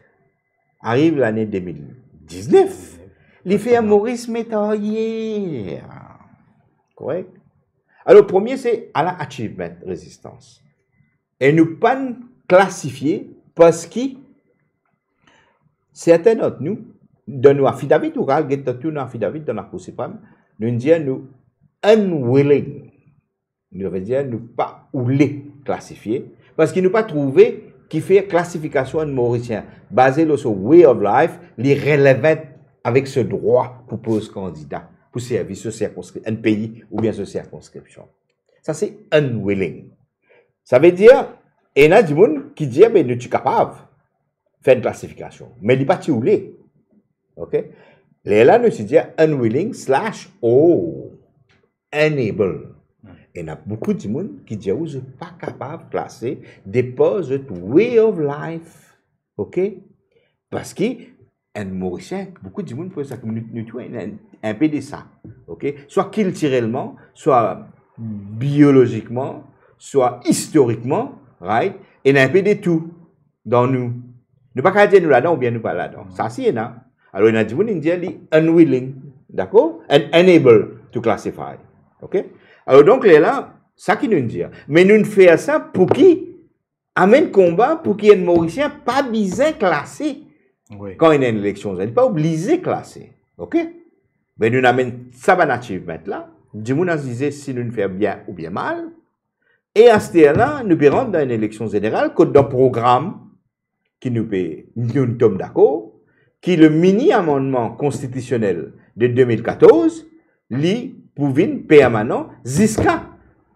ariv lane de mil diznef, li fer Moris met aryer. Korek? Alor, premie, se ala achievement rezistans. E nou pa'nn klasifie parski sertin dan nou, dan nou afidavit, ou al get dan tou nou afidavit dan Lakour Siprem, nou dir nou unwilling. Nou, savedir nou pa oule klasifie, parski nou pa trouve ki fer klasifikasion enn Morisien baze lor so way of life, li relevant avek so drwa pou poz kandida, pou servi so sirkonskrip-, enn pei oubien so sirkonskripsion. Sa se unwilling. Savedir, ena dimoun ki dir, be, nou ti kapav fer enn klasifikasion, me li pa ti oule. Oke? Lerla nou ti dir unwilling slash or unable. Hmm. Ena boukou dimoun ki dir ou zot pa kapav klase depar zot way of life. Oke? Parski enn Morisien, boukou dimoun pou sa, nou, nou tou ena enn, enn pe de sa. Oke? Swa kiltirelman, swa biolozikman, swa istorikman, right? Ena enn pe de tou dan nou. Nou pa kapav dir nou ladan oubien nou pa ladan. Sa si ena. Alor, ena dimoun inn dir li unwilling, dakor? And unable to classify. Oke? Alor, donk, lerla, sa ki nou dir. Me nou fer sa pou ki amenn konba pou ki enn Morisien pa bizin klase. Wi. Kan ena enn eleksion, li pa oblize klase. Oke? Me nou amenn sa bann achievement la, dimoun a zize si nou fer bien oubien mal. E aster la, nou pe rant dan enn eleksion zeneral, kot dan program ki nou pe, nou tom dakor, ki le mini amannman konstitisionel de de mil katorz, li pou vinn permanan ziska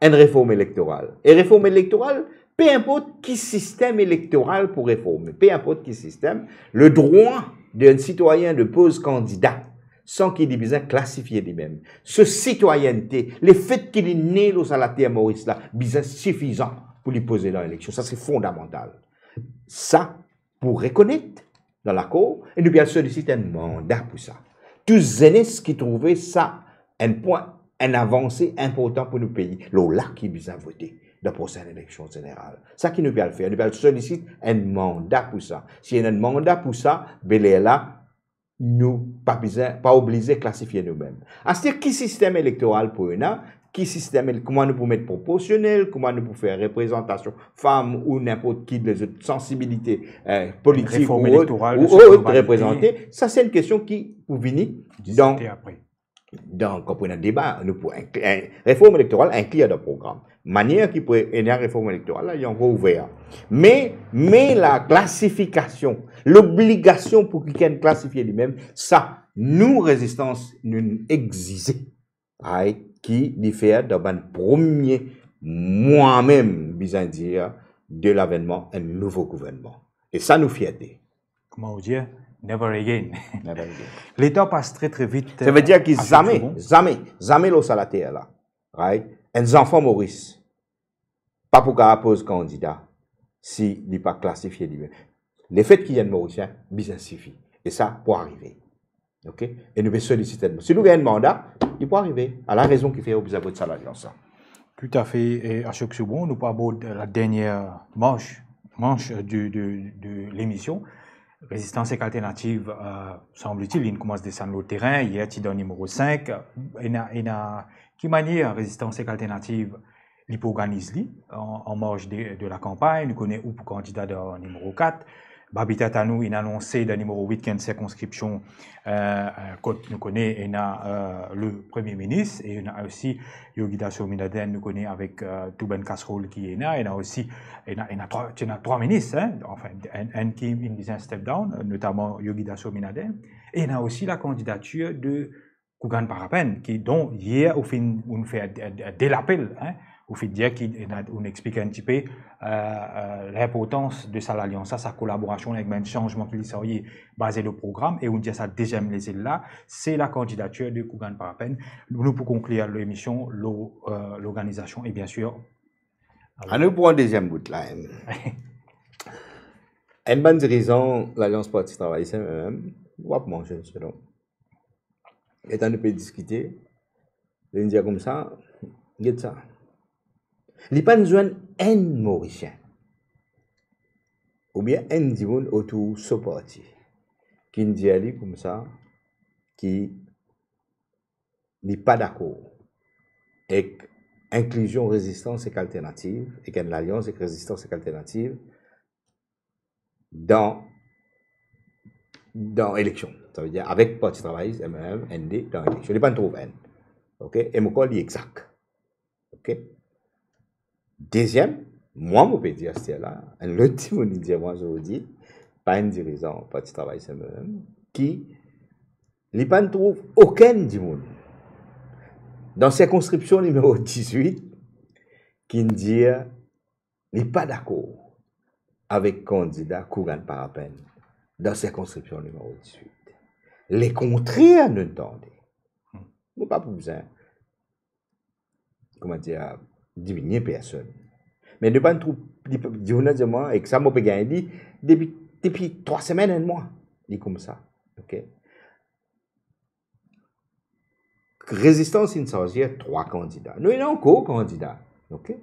enn reform elektoral. E reform elektoral, pe inport ki sistem elektoral pou reforme, pe inport ki sistem, le drwa de enn sitwayin de poz kandida, san ki li bizin klasifie limem. So sitwayennte, lefet ki li ne lor sa later Moris la, bizin sifizan pou li poze dan eleksion. Sa se fondamantal. Sa pou rekonet dan lakor, e nou pe al solisit enn manda pou sa. Tou zenes ki trouve sa enn pwin, enn avanse inportan pou nou pei, lor la ki bizin vote dan prosenn eleksion zeneral. Sa ki nou pe al fer, nou pe al solisit enn manda pou sa. Si ena enn manda pou sa, be lerla, nou pa bizin, pa oblize klasifie noumem. Aster ki sistem elektoral pou ena, ki sistem ele-, kouma nou pou met proporsionel, kouma nou pou fer reprezantasion fam ou ninport ki lezot sansibilite, eh, politik ou ot, ou ot reprezante, sa se enn kestion ki pou vini dan, apre, dan, kan pou ena deba, nou pou inkli-, eh, reform elektoral inkli dan program. Manier ki pou ena reform elektoral la, li ankor ouver. Me, me laklasifikasyon, lobligasyon pou kikenn klasifie limem, sa, nou rezistans, nou exize, ay, ki li fer dan bann premie mwa mem, bizin dir, de lavennman enn nouvo gouvernman. E sa nou fierte. Kouma ou dir, never again. Never again. Letan pas tre, tre vit. Sa vedir ki zame, zame, zame lor sa later la, right? Enn zanfan Moris pa pou kapav poz kandida si li pa klasifie limem. Lefet ki li enn Morisien, bizin sifi. E sa pou arive. Oke? E nou pe solisit enn, si nou gagn enn manda, li pou arive. Ala rezon ki fer ou bizin vot sa lalians la. Toutafe, e Ashok Soubron, nou pou abord la dernie manch, manch de, de, de lemision. Rezistans Ek Alternativ, eh, sanble-t-il, inn koumans desann lor terin, yer ti dan nimero sink. Ena, ena, ki manier Rezistans Ek Alternativ li pou organiz li an, an marz de, de lakanpagn? Nou kone ou pou kandida dan nimero kat. Babita Tanou inn anonse dan nimero wit ki enn sirkonskripsion, eh, eh, kot nou kone ena, eh, le Premie Minis, e ena osi Yogidas Ominadin, nou kone avek, eh, tou bann kasrol ki ena, ena osi, ena, ena trwa, ti ena trwa minis, hein, anfin, enn, enn ki inn bizin step down, notaman Yogidas Ominadin, e ena osi lakandidatir de Kugan Parapen, ki, donk, yer, ou finn, ou finn fer de, de, de lapel, hein, ou finn dir ki, ena, ou finn explik enn tipe, eh, eh, linportans de sa lalians la, sa kolaborasion avek bann sanzman ki li sarye baze lor program, e ou dir sa deziem lezel la, se lakandidatir de Kugan Parapen. Nou, nou pou konklir lemision lor, eh, lorganizasion, e biensir, anou pran deziem bout la, hein. Enn bann dirizan Lalians Parti Travayis, hein, mem, ou ap manze, selon. Letan nou pe diskite, li dir koumsa, get sa. Li pa'nn zwenn enn Morisien, oubien enn dimoun otour so parti, ki'nn dir li koumsa, ki li pa dakor ek inklizion Rezistans Ek Alternativ, ek enn lalians ek Rezistans Ek Alternativ, dan, dan eleksion. Savedir avek Parti Travayis, M M, N D, dan eleksion. Li pa'nn trouv enn. Oke? E mo krwar li exak. Oke? Deziem, mwa mo pe dir aster la, enn lot dimoun inn dir mwa zordi, pa enn dirizan Parti Travayis, M M, ki li pa'nn trouv okenn dimoun dan sirkonskripsion nimero dizwit ki'nn dir li pa dakor avek kandida Kugan Parapen dan sirkonskripsion nimero dizwit. Lekontrer nou tande. Mo pa pou bizin, kouma dir, diminie personn. Me nou pa'nn trouv, li, dimoun la dir mwa, ek sa mo pe gagn li depi, depi trwa semenn, enn mwa, li koumsa. Oke? Rezistans inn swazir trwa kandida. Nou ena ankor kandida. Oke?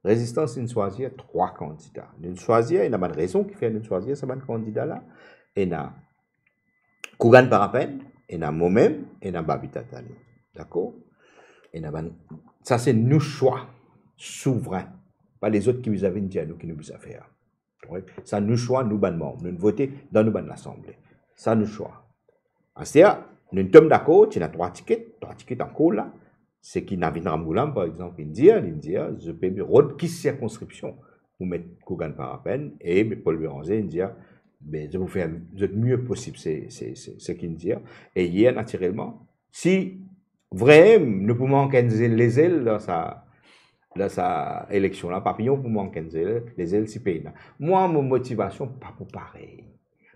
Rezistans inn swazir trwa kandida. Nou swazir, ena bann rezon ki fer nou swazir sa bann kandida la. Ena Kugan Parapen, ena momem, ena Babita Tanou. Dakor? Ena bann, sa se nou swa souvrin. Pa lezot ki bizin vinn dir nou ki nou bizin fer. Wi, sa nou swa, nou bann manm, nou vote dan nou bann lasanble. Sa nou swa. Aster, nou tom dakor, ti ena trwa tiket, trwa tiket ankor la. Seki Navin Ramgoolam, par exanp, inn dir, inn dir, zot pe rod ki sirkonskripsion pou met Kugan Parapen, e Paul Bérenger inn dir, be, zot pou fer zot mie posib, se, se, se, seki inn dir. E yer, natirelman, si vremem nou pou mank enn zel, lezel dan sa, dan sa eleksion la, papiyon pou mank enn zel, lezel ti pena. Mwa, mo motivasion pa pou parey.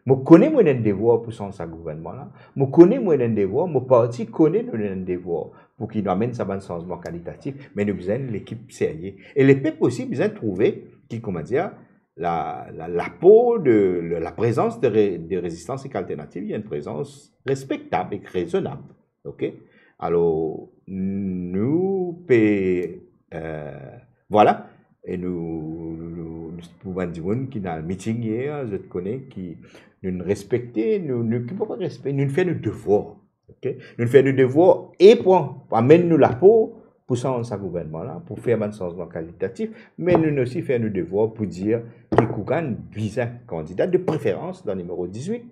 Mo kone mo ena enn devwar pou sanz sa gouvernman la. Mo kone mo ena enn devwar, mo parti kone nou ena enn devwar pou ki nou amenn sa bann sanzman kalitatif, me nou bizin enn lekip serye. E lepep osi bizin trouve ki, kouma dir, la, la, lapo de, la, la prezans de re-, de Rezistans ek Alternativ, li enn prezans respektab ek rezonab. Ok? Alor, nou pe, euh, vwala, e nou, nou, nou, nou, pou bann dimoun ki ena miting yer, zot kone ki nou respekte, nou, nou, ki pou respekte, nou fer nou devwar. Ok? Nou fer nou devwar e pou, pou amenn nou lapo pou sanz sa gouvernman la, pou fer bann sanzman kalitatif, me nou osi fer nou devwar pou dir ki Kugan bizin kandida, de preferans dan nimero dizwit.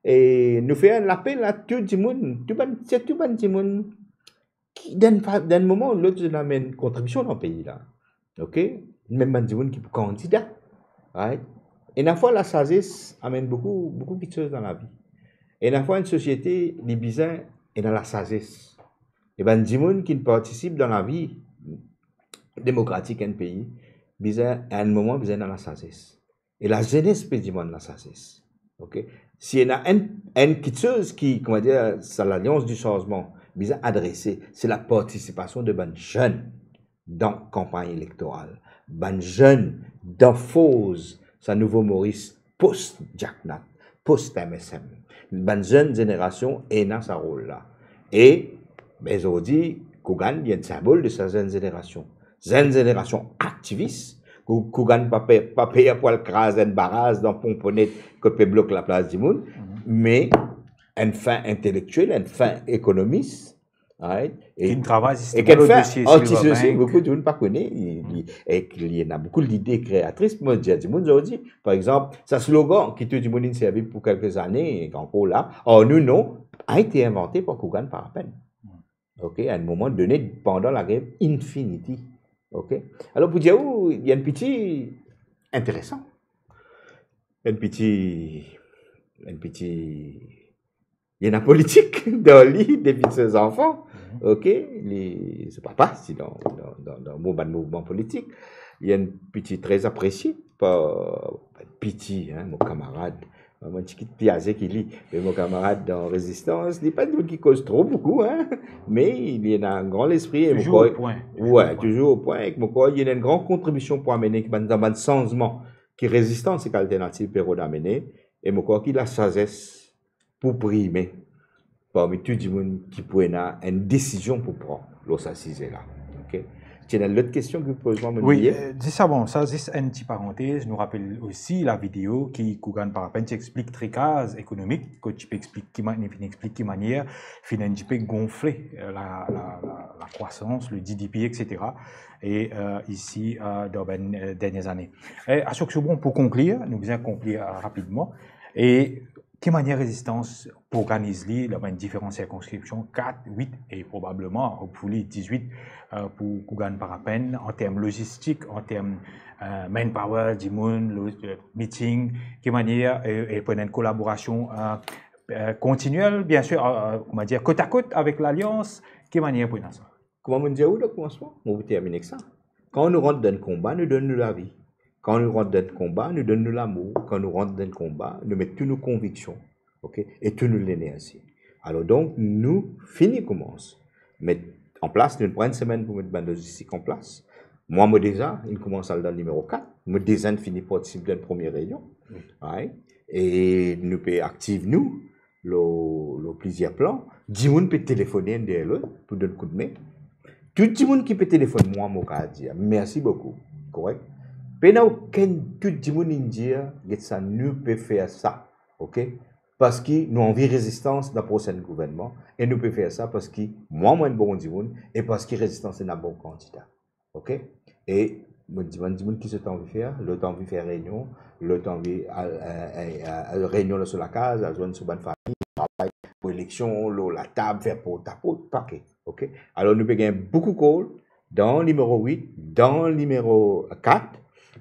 E nou fer enn lapel a tou dimoun, tou bann, sirtou bann dimoun ki, dan enn fa-, dan enn moman ou lot, zot amenn kontribision dan pei la. Ok? Mem bann dimoun ki pou kandida. Right? Ena fwa lasazes amenn boukou, boukou kiksoz dan lavi. Ena fwa enn sosiete, li bizin ena lasazes. E bann dimoun ki partisip dan lavi demokratik enn pei, bizin, a enn moman, bizin ena lasazes. E lazenes pe dimann lasazes. Ok? Si ena enn, enn kiksoz ki, kouma dir, sa Lalians di Sanzman bizin adrese, se lapartisipasion de bann zenn dan kanpagn elektoral. Bann zenn dan forz sa nouvo Moris post Jack Nat, post M S M. Bann zenn zenerasion ena sa rol la. E, be, zordi, Kugan, li enn sinbol de sa zenn zenerasion. Zenn zenerasion aktivis, Kou-, Kugan pa pe, pa per pou al kraz enn baraz dan Ponponet kot pe blok laplas dimoun, me enn fin intelektiel, enn fin ekonomis, right? E, ki travay e ki enn fin artis osi, boukou dimoun pa kone, li, li, e ki li ena boukou lide kreatris, mo dir dimoun zordi, par exanp, sa slogan ki tou dimoun inn servi pou kelke zane, ankor la, ar nou non, a ete invante par Kugan Parapenn. Ok, a enn moman done pandan lager Infinity. Ok? Alor, pou dir ou, li enn piti interesan. Enn piti, enn piti, li ena politik dan li depi so zanfan. Ok? Li, so papa ti dan, dan, dan, dan mo bann mouvman politik. Li enn piti tre apresie par, piti, hein, mo kamarad, mo enn tigit pli aze ki li, me mo kamarad dan Rezistans, li pa enn dimoun ki koz tro boukou, hein, me li ena enn gran lespri, e mo krwar, touzour o pwin, ek mo krwar li ena enn gran kontribision pou amenn bann, bann sanzman ki Rezistans ek Alternativ pe rod amenn, e mo krwar ki lasazes pou prime parmi tou dimoun ki pou ena enn desizion pou pran lor sa size la. Ok? Ti ena lot kestion ki pou poz mwa, mo bliye. Wi, euh, zis avan sa, zis enn ti parantez, nou rapel osi lavideo ki Kugan Parapenn ti explik trikaz ekonomik, kot ti pe explik ki ma-, finn explik ki manier finn enn tipe gonfle, euh, la, la, la, lakrwasans, le G D P, et cetera. E, euh, isi, euh, dan bann, euh, dernie zane. E, Ashok Soubron, pou konklir, nou bizin konklir, euh, rapidman. E ki manier Rezistans pou organiz li dan bann diferan sirkonskripsion, kat, wit, e probableman, hopefully, dizwit, euh, pou Kugan Parapenn, an term lozistik, an term, euh, manpower, dimoun, lo-, euh, miting, ki manier, e, e pou ena enn kolaborasion, euh, euh, kontiniel, biensir, euh, euh, kouma dir, kot a kot avek Lalians, ki manier pou ena sa? Kouma mo dir ou dan koumansman, mo pou termine ek sa. Kan nou rant dan enn konba, nou donn nou lavi. Kan nou rant dan enn konba, nou donn nou lamour. Kan nou rant dan enn konba, nou met tou nou konviksion, ok, e tou nou lenerzi. Alor donk, nou fini koumans met an plas, nou pran enn semenn pou met bann lozistik an plas. Mwa, mo deza inn koumans al dan nimero kat, mo deza inn fini partisip dan premie reynion. Right? E nou pe aktiv nou lor, lor plizier plan. Dimoun pe telefone enn deryer lot pou donn koudme. Tou dimoun ki pe telefonn mwa, mo kapav dir mersi boukou, korek? Pena okenn, tou dimoun inn dir, get sa, nou pe fer sa, ok? Parski nou anvi rezistans dan prosenn gouvernman, e nou pe fer sa parski mwa, mo enn bon dimoun, e parski rezistans ena bon kandida. Ok? E mo dimann dimoun ki zot anvi fer, lot anvi fer reynion, lot anvi al, eh, eh, al reynion lor so lakaz, al zwenn so bann fami, travay pou eleksion, lor latab, fer portaport, pake. Ok? Alor nou pe gagn boukou call dan nimero wit, dan nimero kat,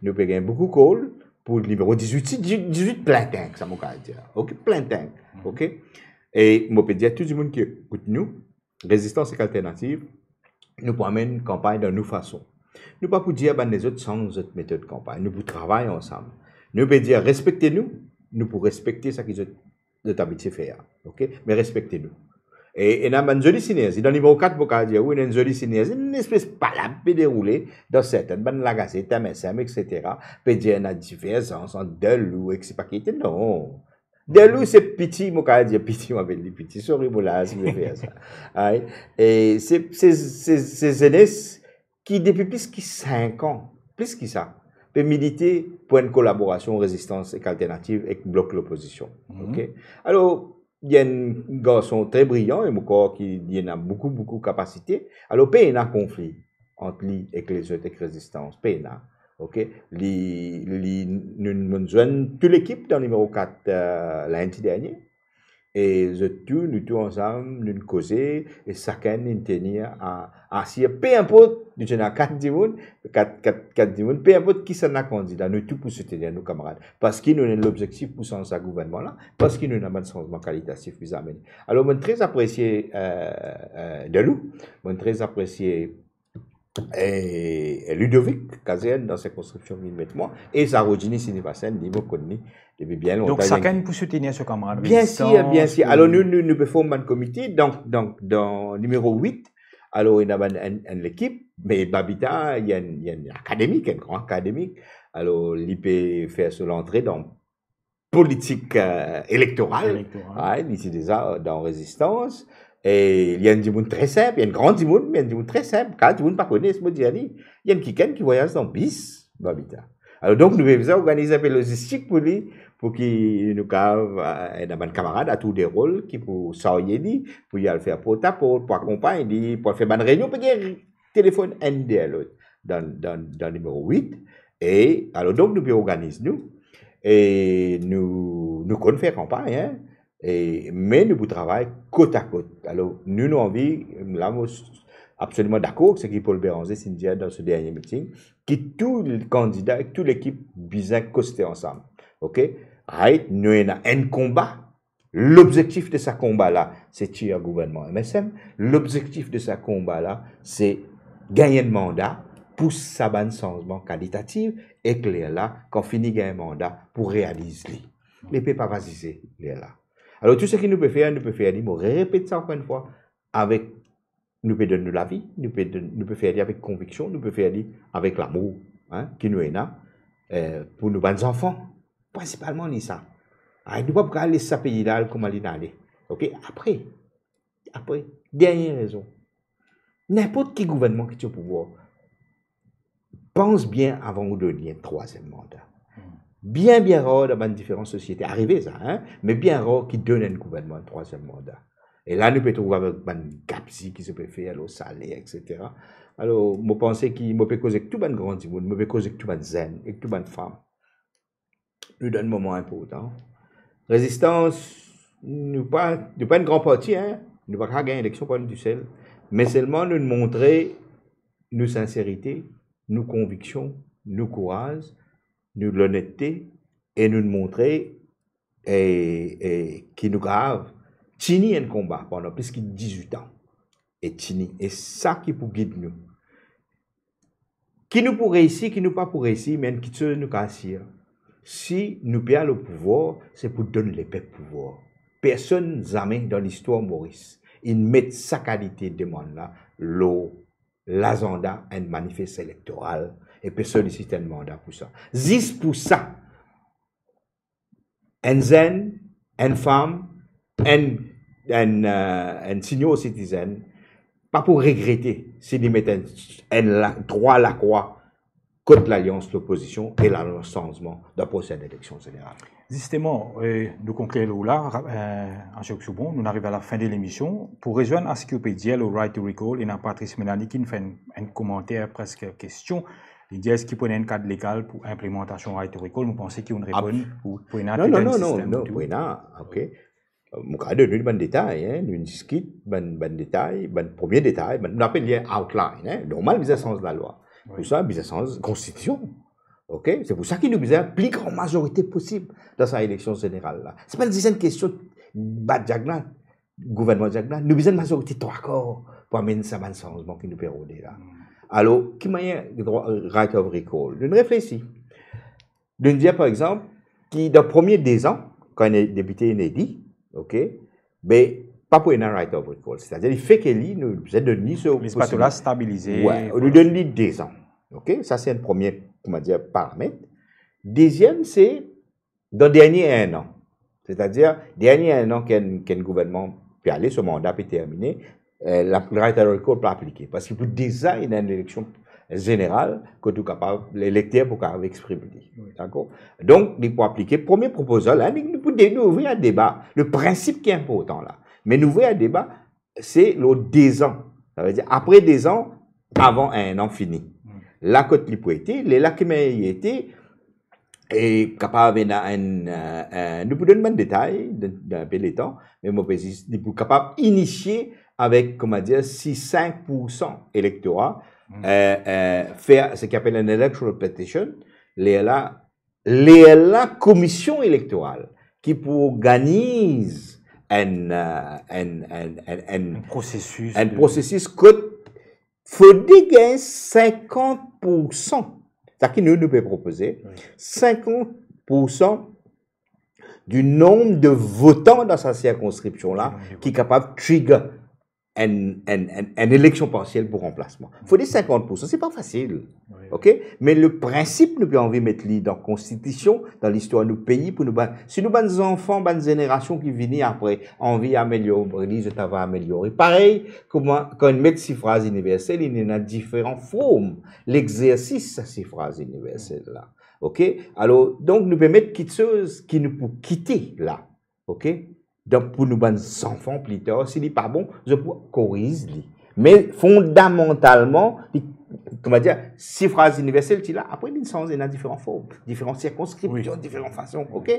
nou pe gagn boukou call pou nimero dizwit, si di-, dizwit plin tank, sa mo kapav dir. Ok? Plin tank. Ok? E mo pe dir tou dimoun ki ekout nou, Rezistans ek Alternativ, nou pou amenn kanpagn dan nou fason. Nou pa pou dir bann lezot sanz zot metod kanpagn. Nou pou travay ansam. Nou pe dir respekte nou, nou pou respekte seki zot, zot abitie fer, ok? Me respekte nou. E ena bann zoli sinerzi. Dan nimero kat, mo kapav dir, wi, ena enn zoli sinerzi, enn espes palab pe deroule dan sertin bann lagazet, MSM, et cetera. Pe dir ena diverzans ant Delou ek sepa ki ete, non. Delou se piti, mo kapav dir piti, mo apel li piti, sorry, mo laz, mo fer sa. Ay, e se, se, se, se zenes ki depi plis ki sink an, plis ki sa, pe milite pou enn kolaborasion rezistans ek alternativ ek blok lopozision. Mhm. Ok? Alor, li enn garson tre briyan e mo krwar ki li ena boukou, boukou kapasite. Alor, pena konfli ant li ek lezot, ek rezistans, pena. Ok? Li, li, nou, nou zwenn tou lekip dan nimero kat, eh, lindi dernie. E zot tou, nou tou ansam, nou koze, e sakenn inn tenir a, asir, pe inport, nou ti ena kat dimoun, kat, kat, kat dimoun, pe inport kisannla kandida, nou tou pou soutenir nou kamarad. Parski nou ena lobzektif pou sanz sa gouvernman la, parski nou ena bann sanzman kalitatif bizin amenn. Alor, mo tre apresie, eh, eh, Delou, mo tre apresie e Ludovic Kazerne dan sirkonskripsion ki met mwa, e sa Rodjini Sinivasen, li mo konn li depi bien lontan. Donk, sakenn pou soutenir so kamarad. Bien sir, bien sir. Rezistans, pou... Alor, nou, nou, nou pe form bann komite, donk, donk, dan nimero wit, alor, ena bann, enn, enn lekip, me Babita, li enn, li enn akademik, enn gran akademik. Alor, li pe fer so lantre dan politik, eh, elektoral. Elektoral. Wi, li ti deza dan rezistans. E li enn dimoun tre sinp, li enn gran dimoun, me enn dimoun tre sinp. Kan dimoun pa kone, mo dir li, li enn kikenn ki vwayaz dan bis, Babita. Alor, donk, nou pe bizin organiz enpe lozistik pou li, pou ki nou kapav, eh, ena bann kamarad atour de rol ki pou sarye li, pou li al fer portaport, pou akonpagn li, pou al fer bann reynion, pe gagn telefonn enn deryer lot dan, dan, dan nimero wit. E alor, donk, nou pe organiz nou, e nou, nou konn fer kanpagn, en, e, me nou pou travay kot a kot. Alor, nou, nou anvi, la, mo absoliman dakor seki Paul Bérenger ti dir dan so dernie miting, ki tou kandida ek tou lekip bizin koste ansam. Ok? Right? Nou ena enn konba, lobzektif de sa konba la, se tir gouvernman MSM. Lobzektif de sa konba la, se gagn enn manda pou sa bann sanzman kalitatif, ek lerla, kan fini gagn manda, pou realiz li. Lepep ava zize lerla. Alor, tou seki nou pe fer, nou pe fer li, mo repet sa ankor enn fwa, avek nou pe donn nou lavi, nou pe donn, nou pe fer li avek konviksion, nou pe fer li avek lamour, en, ki nou ena, eh, pou nou bann zanfan, prinsipalman li sa. Ah, nou pa pou kapav les sa pei la al kouma li inn ale. Ok? Apre, apre, dernie rezon. Ninport ki gouvernman ki ti o pouvwar, pans bien avan ou donn li enn trwaziem manda. Hmm. Bien, bien rar dan bann diferan sosiete, arive sa, en, me bien rar ki donn enn gouvernman enn trwaziem manda. E la, nou pe trouv avek bann gabzi ki zot pe fer lor saler, et cetera. Alor, mo panse ki mo pe koz ek tou bann gran dimoun, mo pe koz ek tou bann zenn, ek tou bann fam. Nou dan enn moman inportan. Rezistans, nou pa, nou pa enn gran parti, en. Nou pa kapav gagn eleksion par nou tousel. Me selman nou montre nou sinserite, nou konviksion, nou kouraz, nou lonette, e nou montre, e, e ki nou kapav tini enn konba pandan plis ki dizwit an. E tini. E sa ki pou gid nou. Ki nou pou reisi, ki nou pa pou reisi, me enn kiksoz nou kapav sir. Si nou pe al o pouvwar, se pou donn lepep pouvwar. Personn zame dan listwar Moris inn met sa kalite demann la lor lazanda enn manifes elektoral, e pe solisit enn manda pou sa. Zis pou sa, enn zenn, enn fam, enn, enn, eh, enn senior citizen pa pou regrete si li met enn, enn la, trwa lakrwa kot Lalians Lopozision e Lalians Sanzman dan prosenn eleksion zeneral. Zisteman, eh, nou konklir lor la, ra-, eh, Anse Soubon, nou ariv a lafin de lemision. Pou rezwenn a seki ou pe dir lor Right to Recall, ena Patrice Melanie ki inn fer enn, enn komanter, preske kestion. Li dir, eski pou ena enn kad legal pou inplimantasion Right to Recall? Mo panse ki ou'nn reponn, pou, pou ena... Non, non, non, non, non, pou ena, ok. Mo kapav donn nou bann detay, en, nou diskit bann, bann detay, bann premie detay, bann, nou apel li outline, en. Normal, bizin sanz lalwa. Wi. Pou sa, bizin sanz konstitision. Ok? Se pou sa ki nou bizin pli gran mazorite posib dan sa eleksion zeneral la. Se pa zis enn kestion bat diag la, gouvernman diag la, nou bizin mazorite trwa kar pou amenn sa bann sanzman ki nou pe rode la. Hmm. Alor, ki manier drwa, right of recall? Nou reflesi. Nou dir, par exanp, ki dan premie dezan, kan enn depite inn eli, ok, be pa pou ena right of recall. Setadir, li fek eli, nou bizin donn li so... Li pa tou la stabilize. Wi, nou donn li dezan. Ok, sa se enn premie, koumadir, paramet. Deziem, se dan dernie enn an. Setadir, dernie enn an ki enn, ki enn gouvernman pe ale, so manda pe termine, eh, la, right of recall pou aplike. Parski pou deza ena enn eleksion zeneral kot ou kapav, elekter pou kapav exprim li. Wi. Dakor? Donk, li pou aplike premie propozal la, li, li pou de-, nou ouvrir enn deba. Le prinsip ki inportan la. Me nou ouvrir enn deba, se lor dezan. Savedir, apre dezan, avan enn an fini. Hmm. La kot li pou ete, lerla ki mem li ete, e kapav ena enn, eh, eh, nou pou donn bann detay dan, dan enpe letan, me mo pe zis, li pou kapav inisie avek, koumadir, si sink poursan elektora, Hmm. eh, eh, fer seki apel enn electoral petition, lerla, lerla Komision Elektoral ki pou organiz enn, eh, enn, enn, enn, enn, Enn prosesis enn de prosesis kot fode gagn sinkant poursan. Sa ki nou, nou pe propoze, Wi. sinkant poursan di nonb de votan dan sa sirkonskripsion la, Nonb de ki votan. Kapav trigger enn, enn, enn, enn eleksion parsiel pou ranplasman. Fode sinkant poursan, se pa fasil. Wi. Ok? Me le prinsip, nou pe anvi met li dan konstitision, dan listwar nou pei, pou nou bann, si nou bann zanfan, bann zenerasion ki vini apre, anvi ameliore li, zot ava ameliore. Parey, kouma, kan inn met sifraz iniversel, inn ena diferan form, lexersis sa sifraz iniversel la. Ok? Alor, donk, nou pe met kiksoz ki nou pou kite la. Ok? Donk, pou nou bann zanfan pli tar, si li pa bon, zot pou koriz li. Me fondamantalman, li, koumadir, sifraz iniversel ti la, apre li sanz, ena diferan form, diferan sirkonskripsion, Wi. diferan fason, ok?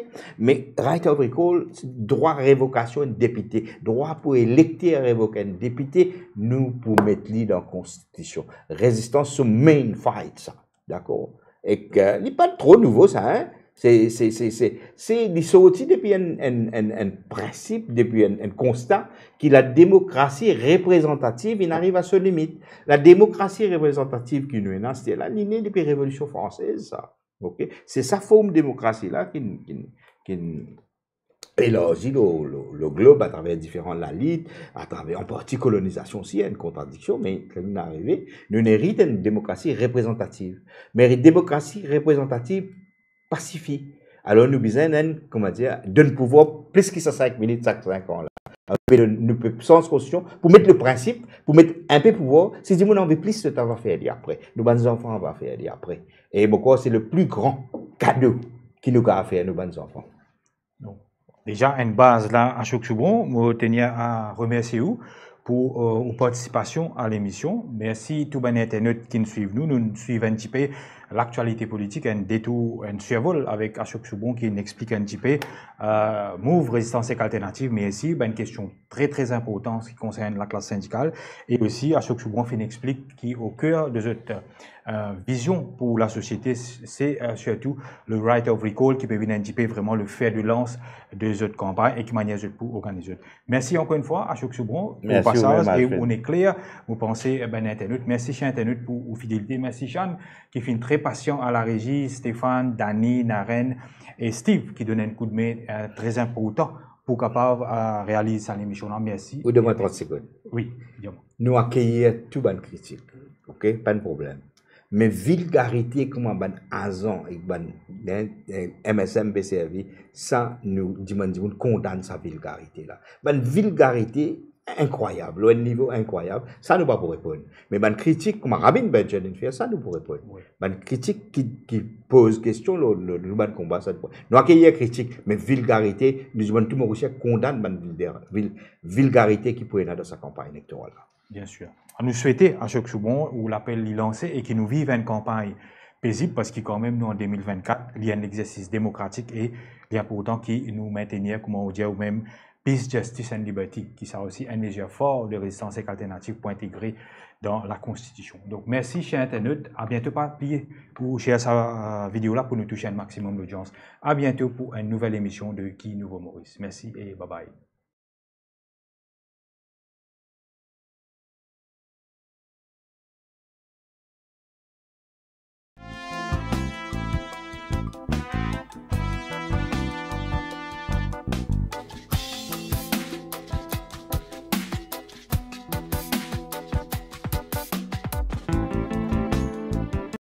Me right of recall, drwa revokasion enn depite, drwa pou elekter revok enn depite, nou pou met li dan konstitision. Rezistans, so main fight sa. Dakor? Ek li pa tro nouvo sa, hein? Se, se, se, se, se, li sorti depi enn, enn, enn, enn prinsip, depi enn, enn konsta ki lademokrasi reprezantativ inn ariv a so limit. Lademokrasi reprezantativ ki nou ena aster la, li ne depi Revolision Fransez sa. Ok? Se sa form demokrasi la ki, ki, ki elarzi lor, lor, lor glob atraver diferan lalit, atraver an parti kolonizasion osi, enn kontradiksion, me kan nou arive, nou inn erit enn demokrasi reprezantativ. Me demokrasi reprezantiv pa sifi. Alor nou bizin enn, koumadir, donn pouvwar plis ki sa sink minit sak sink an la. Alor, nou pe sanz konstitision pou met le prinsip, pou met inpe pouvwar, si dimoun anvi plis, zot ava fer li apre. Nou bann zanfan ava fer li apre. E mo krwar se le pli gran kado ki nou kapav fer nou bann zanfan. Donk, deza enn baz la, Ashok Soubron, mo tenir a remersie ou pou, euh, ou partisipasion a lemision. Mersi tou bann internet ki swiv nou. Nou swiv enn tipe laktialite politik, enn detour, enn sirvol avek Ashok Soubron ki explik enn tipe, euh, mouv Rezistans Ek Alternativ. Mersi, bann kestion tre, tre inportan ki konsern laklas sindikal. E osi, Ashok Soubron finn explik ki o ker de zot, euh, vizion pou lasosiete, se, euh, sirtou le right of recall ki pe vinn enn tipe vreman le fer de lans de zot kanpagn e ki manier zot pou organiz zot. Mersi ankor enn fwa, Ashok Soubron, pou Mersi ou pasaz mem, e Alfred. Ou ekler, mo panse, eh ben, internet. Mersi, ser internet, pou ou fidelite. Mersi, Jeanne, ki finn tre pasian a larezi, Stéphane, Dani, Naren e Steve, ki donn enn koudme, euh, tre inportan pou kapav, euh, realiz sa lemision la. Mersi. Ou donn mwa trant segonn. Wi, dir mwa. Nou akeyir tou bann kritik, ok? Pa enn problem. Me vilgarite kouma bann azan ek bann, hein, eh, M S M pe servi, sa nou dimann dimoun kondann sa vilgarite la. Bann vilgarite inkrwayab, lor enn nivo inkrwayab, sa nou pa pou reponn. Me bann kritik, kouma Rabin Bendjer inn fer, sa nou pou reponn. Wi. Bann kritik ki, ki poz kestion lor, lor, lor bann konba, sa nou pou. Nou akeyir kritik, me vilgarite, nou dimann tou Morisien kondann bann vil-, vil-, vilgarite ki pou ena dan sa kanpagn elektoral la. Bien sir. Nou swete, Ashok Soubron, ou lapel li lanse e ki nou viv enn kanpagn pezib, parski kanmem nou an de mil vennkat, li enn exersis demokratik e li inportan ki nou mintenir, kouma ou dir ou mem, peace, justice and liberty, ki sa osi enn lezer for de Rezistans Ek Alternativ pou integre dan lakonstitision. Donk, mersi, ser internet. A biento, pa bliye pou share sa, euh, video la pou nou touche enn maximum lodians. A biento pou enn nouvel emision de Ki Nouvo Moris. Mersi e bye bye.